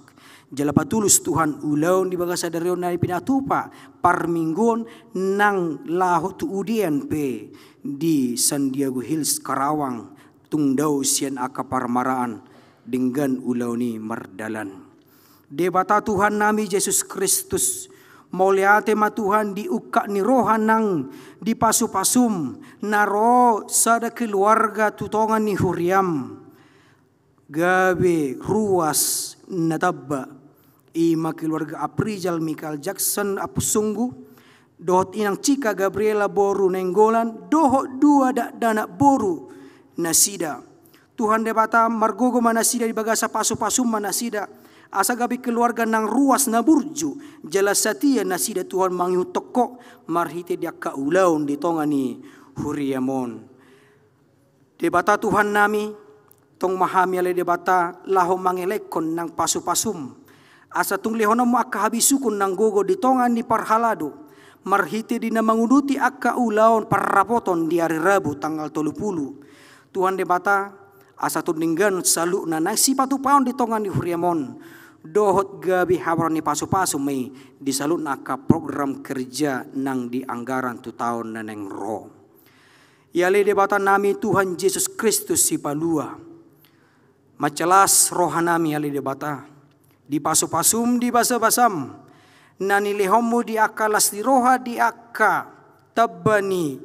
Jala patulus Tuhan ulaon di bagasan sadari on na pinatupa parmingguon nang laho tu udean pe di San Diego Hills Karawang, tung dao sian angka parmaraan, denggan ulaon i mardalan. Debata Tuhan nami Jesus Kristus, mauliate ma Tuhan di ungkap ni roha nang di pasupasum na ro sada keluarga tu tonga ni huriam. Gabe ruas na tamba, i ma keluarga Aprijal Michael Jackson Apussunggu, dohot inang Cika Gabriela boru Nainggolan, dohot dua dakdanak boru nasida. Tuhan Debata, margogo ma nasida, di bagasan pasupasum ma nasida, asa gabe keluarga nang ruas na burju, jala satia nasida Tuhan mangihuthon Ho, marhite di angka ulaon di tonga ni huriam on. Debata Tuhan nami, tong ma hami ale Debata laho mangelekhon nang pasupasum, asa tung lehononmu angka habisuhon nang gogo di tonga ni parhalado, marhite di na manguduti angka ulaon parrapoton di ari Rabu tanggal tolu pulu. Tuhan Debata, asa tung denggan saluhutna na sipatupaon di tonga ni huriam on, dohot gabe habaron ni pasupasu ma i di saluhutna angka program kerja nang di anggaran tu taon na naeng ro. Ale Debata nami Tuhan Jesus Kristus Sipalua, mansai las roha nami ale Debata, di pasupasum, di basabasam, na nilehonmu di angka las ni roha, di angka tamba ni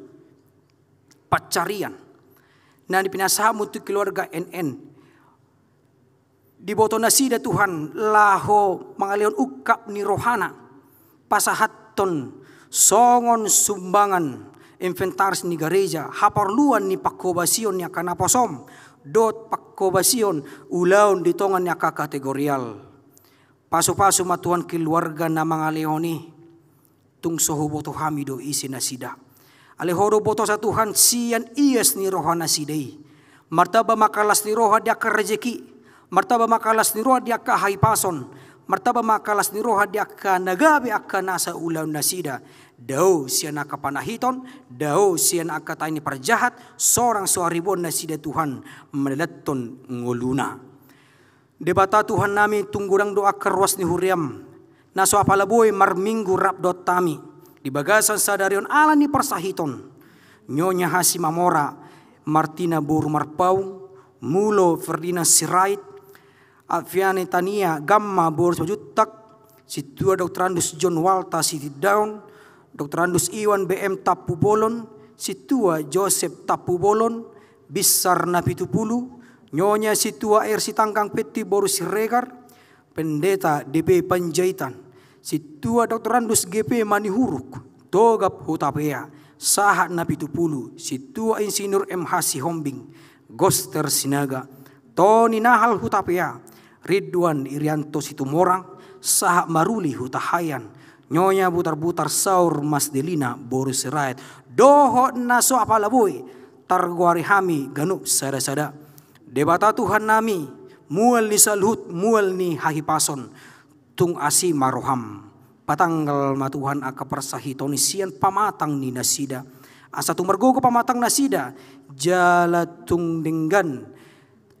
pansarian na nipinasahatmu tu keluarga N N. Diboto nasida Tuhan laho mangalehon ungkap ni rohana, pasahathon songon sumbangan inventaris ni gareja, haporluan ni pangkobasion ni angka naposom, dohot pangkobasion ulaon di tonga ni angka kategorial. Pasupasu ma Tuhan keluarga na mangalehon i. Tung so huboto hami do ise nasida. Alai Ho do botosa Tuhan sian ias ni roha nasida i. Martamba ma angka las ni roha di angka rejeki, martamba ma angka las ni roha di angka hahipason, martamba ma angka las ni roha di angka na gabe angka nasa ulaon nasida. Dao sian angka panahiton, dao sian angka tahi ni parjahat, sonang so hariboan nasida Tuhan mandalanhon ngoluna. Debata Tuhan nami, tung godang do angka ruas ni huriam na so apala boi marminggu rap dohot hami di bagasan sadari on ala ni parsahiton. Nyonya Hasi Mamora, Martina boru Marpaung, Mulo Ferdinand Sirait, Afiani Tania Gamma boru Simanjuntak, Sintua Doktor Andus John Walta Sitindaon, Doktor Andus Iwan B M Tampubolon, Sintua Josep Tampubolon, Binsar Napitupulu, Nyonya Sintua R. Sitanggang Petti boru Siregar, Pendeta D P Panjaitan, Sintua Doktorandus G P Manihuruk, Togap Hutapea, sahat Napitupulu, Sintua Insinyur M H Sihombing, Goster Sinaga, Toni Nahal Hutapea, Ridwan Irianto Situmorang, sahat Maruli Hutahaean, Nyonya Butarbutar Saur Mas Delina boru Sirait, dohot na so apala boi targoari hami ganup sadasada. Debata Tuhannami, mual ni saluhut, mual ni hahipason, tung asi ma roham. Patanggal ma Tuhan angka parsahiton ni sian pamatang ni nasida, asa tung margogo pamatang nasida, jala tung denggan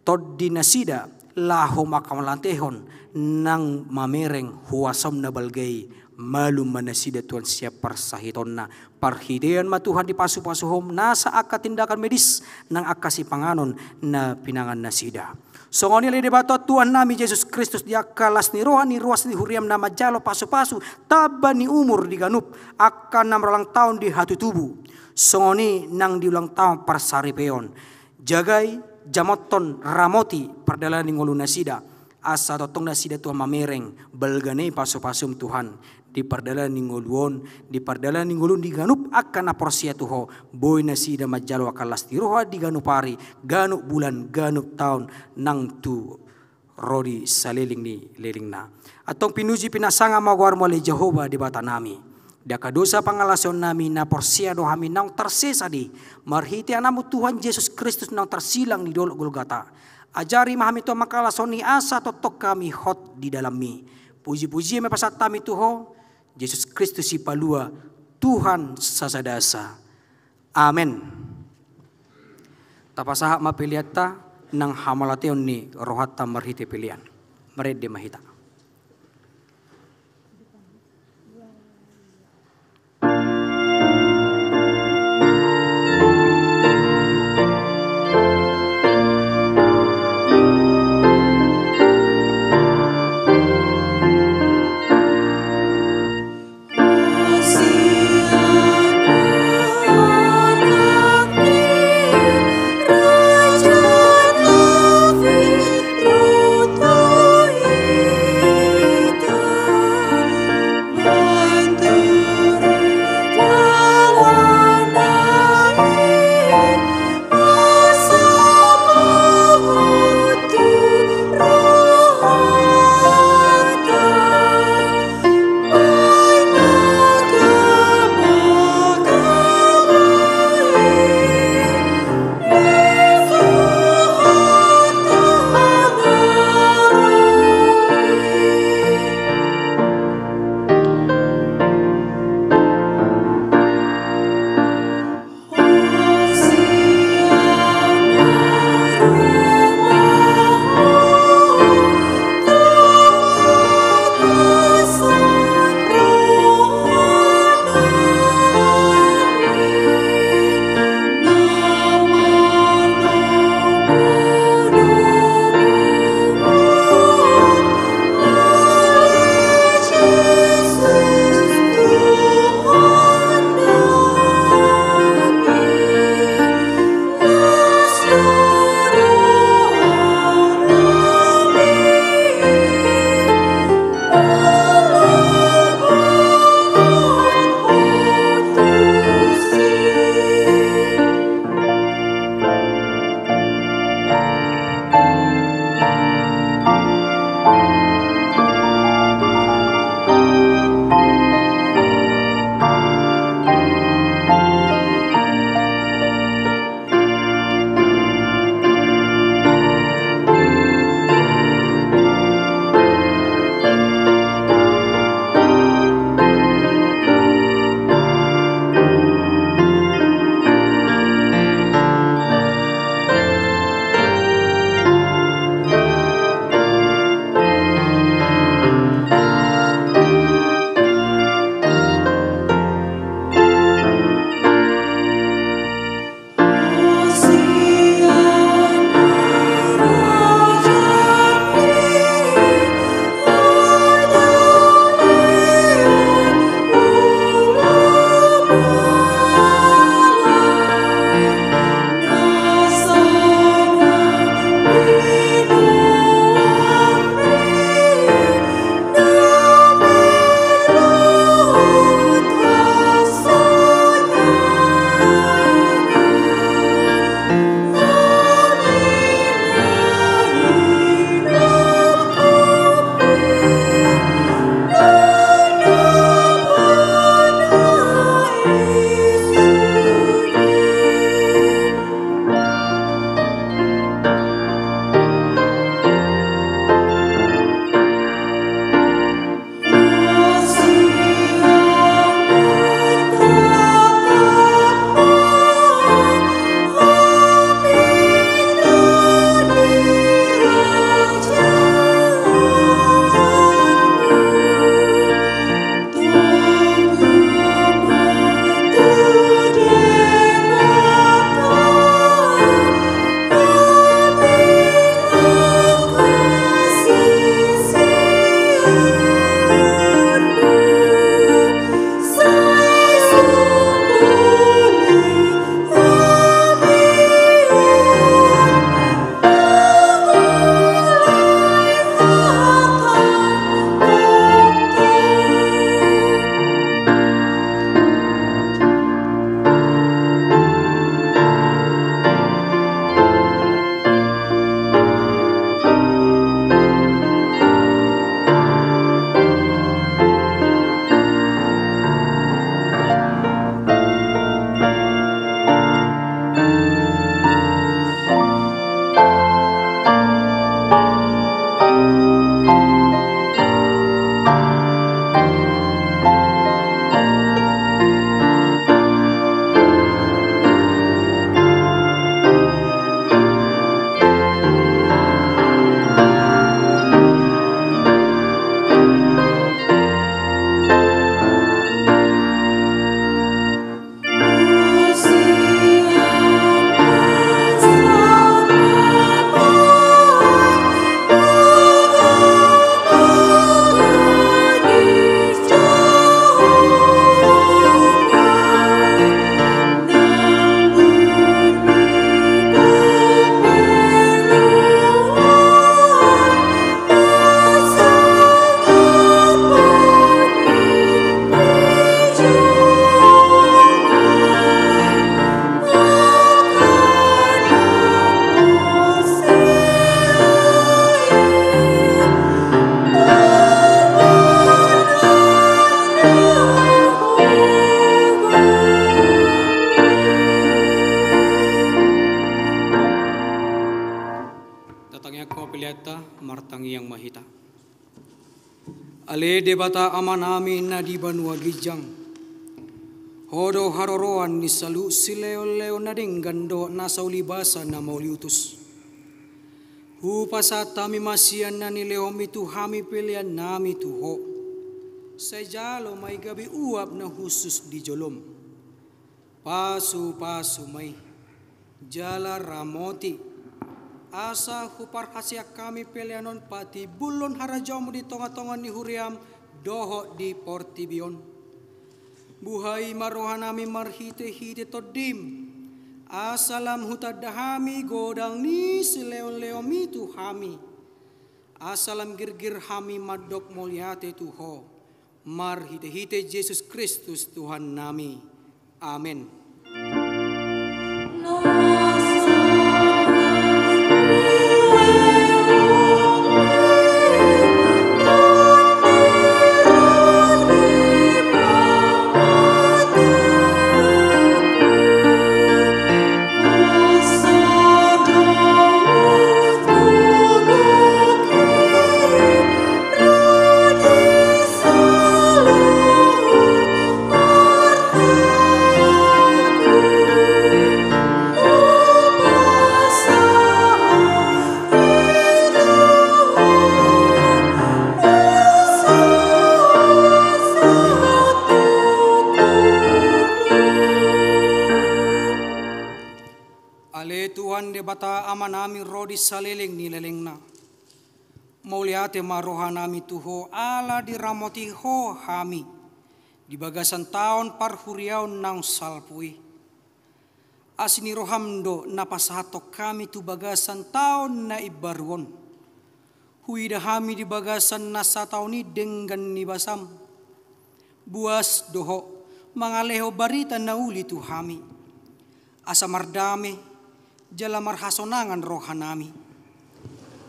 tondi nasida laho mangkalantehon nang mamereng huasom na balga i. Malum ma nasida Tuhan sian parsahitonna. Parhitean ma Tuhan dipasupasuhom nasa angka tindakan medis nang angka sipanganon na pinangan nasida. Songon i ale Debata Tuhannami Jesus Kristus, di angka las ni roha ni ruas ni huriam na manjalo pasupasu, tamba ni umur di ganup angka na marulang taon di hatutubu, songon i nang di ulang taon parsaripeon. Jagai, jamothon, ramoti pardalanan ni ngolu nasida, asa tongtong nasida Tuhan mamereng balga ni pasupasum Tuhan di pardalanan ni ngolu on, di pardalanan ni ngolu on di ganup angka na porsea tu Ho, boi nasida manjalo angka las ni roha di ganup ari, ganup bulan, ganup taon nang tu ro di saleleng ni lelengna. Antong pinuji pinasangap ma goarmu ale Jahowa Debatanami. Di angka dosa pangalaosion nami na porsea do hami naung tarsesa di, marhite Anakmu Tuhan Jesus Kristus naung tarsilang di dolok Golgata. Ajari ma hami Tuhan mangkalashon i asa tongtong hami hot di dalamMi. Pujipujian ma pasahat hami tu Ho, Jesus Kristus Sipalua, Tuhan sasada esa. Amen. Tapasahat ma peleanta nang hamauliateon ni rohanta marhite pelean. Marende ma hita. Angka peleanta, martangiang ma hita. Ale Debata Amanami na di banua ginjang, Ho do haroroan ni saluhut silehonlehon na denggan dohot nasa ulibasa na mauliutus. Hupasahat hami ma sian na nilehonMi tu hami peleannami tu Ho. Sai jalo ma i gabe uap na hushus di joloM. Pasupasu ma i, jala ramoti, asa huparhaseang hami pelean on patimbulhon harajaonMu di tongatonga ni huriaM dohot di portibi on. Buhai ma rohanami marhitehite TondiM, asa lam hutanda hami godang ni silehonlehonMi tu hami, asa lam girgir hami mandok mauliate tu Ho, marhitehite Jesus Kristus Tuhannami. Amen. Ale Tuhan Debata Amanami ro di saleleng ni lelengna. Mauliate ma rohanami tu Ho ala diramoti Ho hami di bagasan taon parhuriaon naung salpu i. Asi ni roham do na pasahathon hami tu bagasan taon na imbaru on. Huida hami di bagasan na sataon i denggan ni basam. Buas do Ho mangalehon barita na uli tu hami, asa mardame jala marhasonangan rohanami.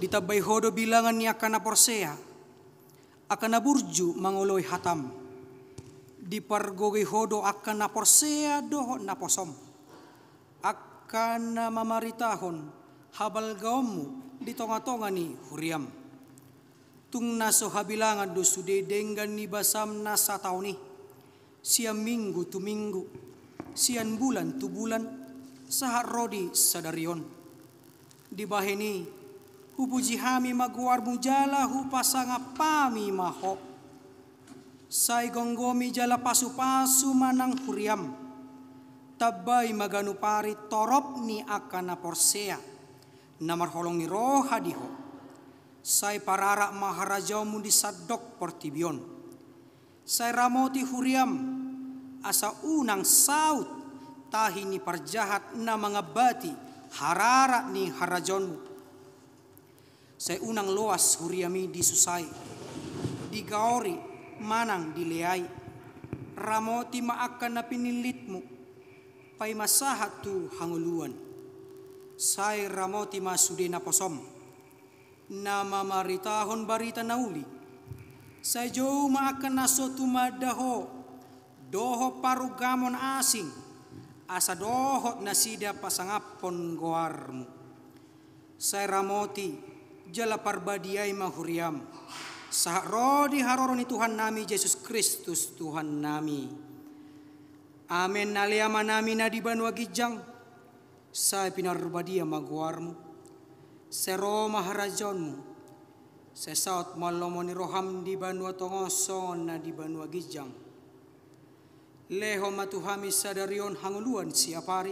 Ditambai Ho do bilangan ni angka na porsea, angka na burju mangoloi hatam. Dipargogoi Ho do angka na porsea dohot naposom, angka na mamaritahon habalgaonmu di tongatonga ni huriam. Tung na so habilangan do sude denggan ni basam na sataon i, sian minggu tu minggu, sian bulan tu bulan, sahat ro di sadari on. Dibahen i, hupuji hami ma goarmu jala hupasangap hami ma Ho. Sai gomgomi jala pasupasu ma nang huriam. Tambai ma ganup ari torop ni angka na porsea, na marholong ni roha di Ho. Sai pararak ma harajaonmu di sandok portibi on. Sai ramoti huriam, asa unang saut tahi ni parjahat na mangambati hararat ni harajaonmu. Sai unang loas huriam i disusai, digaori manang dileai. Ramoti ma angka na pinillitmu, paima sahat tu hangoluan. Sai ramoti ma sude naposom, na mamaritahon barita na uli. Sai jou ma angka na so tumanda Ho dohot parunggamon asing, asa dohot nasida pasangaphon goarmu. Sai ramoti jala parbadiai ma huriam, sahat ro di haroro ni Tuhannami Jesus Kristus Tuhannami. Amen. Ale Amanami na di banua ginjang, sai pinarbadia ma goarmu. Sai ro ma harajaonmu. Sai saut ma lomo ni roham di banua tonga on songon na di banua ginjang. Lehon ma tu hami sadari on hangoluan siapari.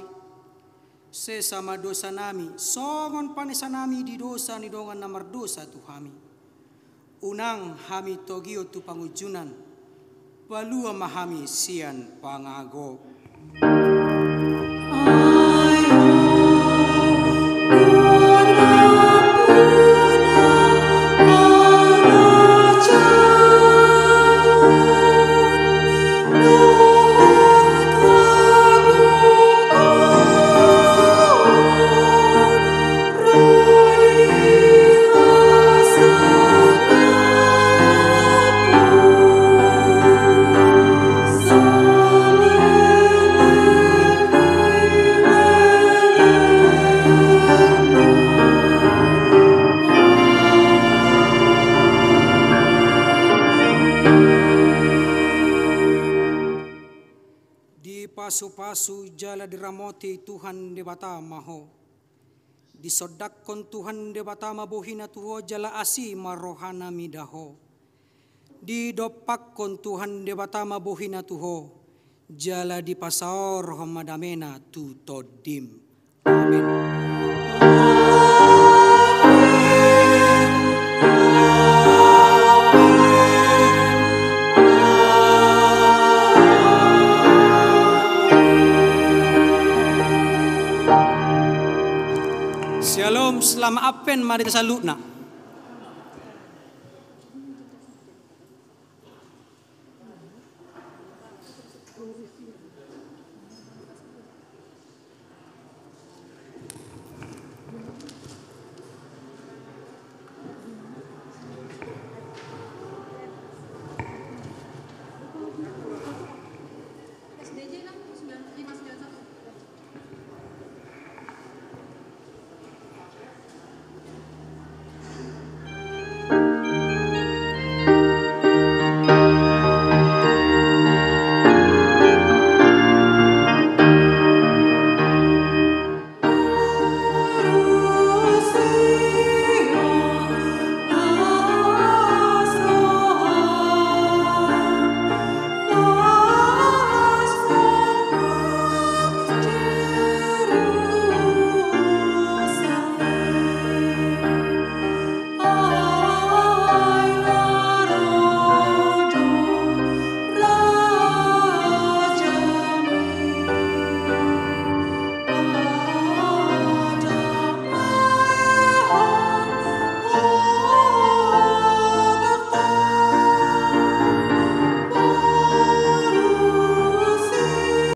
Sesa ma dosanami songon panesanami di dosa ni dongan na mardosa tu hami. Unang hami togihon tu pangunjunan. Palua ma hami sian pangago. Pasu-pasu jala diramoti Tuhan Debata ma ho. Disondangkon Tuhan Debata ma bohina tu ho jala asi ma rohana mida ho. Didompakkon Tuhan Debata ma bohina tu ho, jala dipasaorhon ma damena tu tondim. Amen. Syalom, selamat Advent ma di hita saluhutna.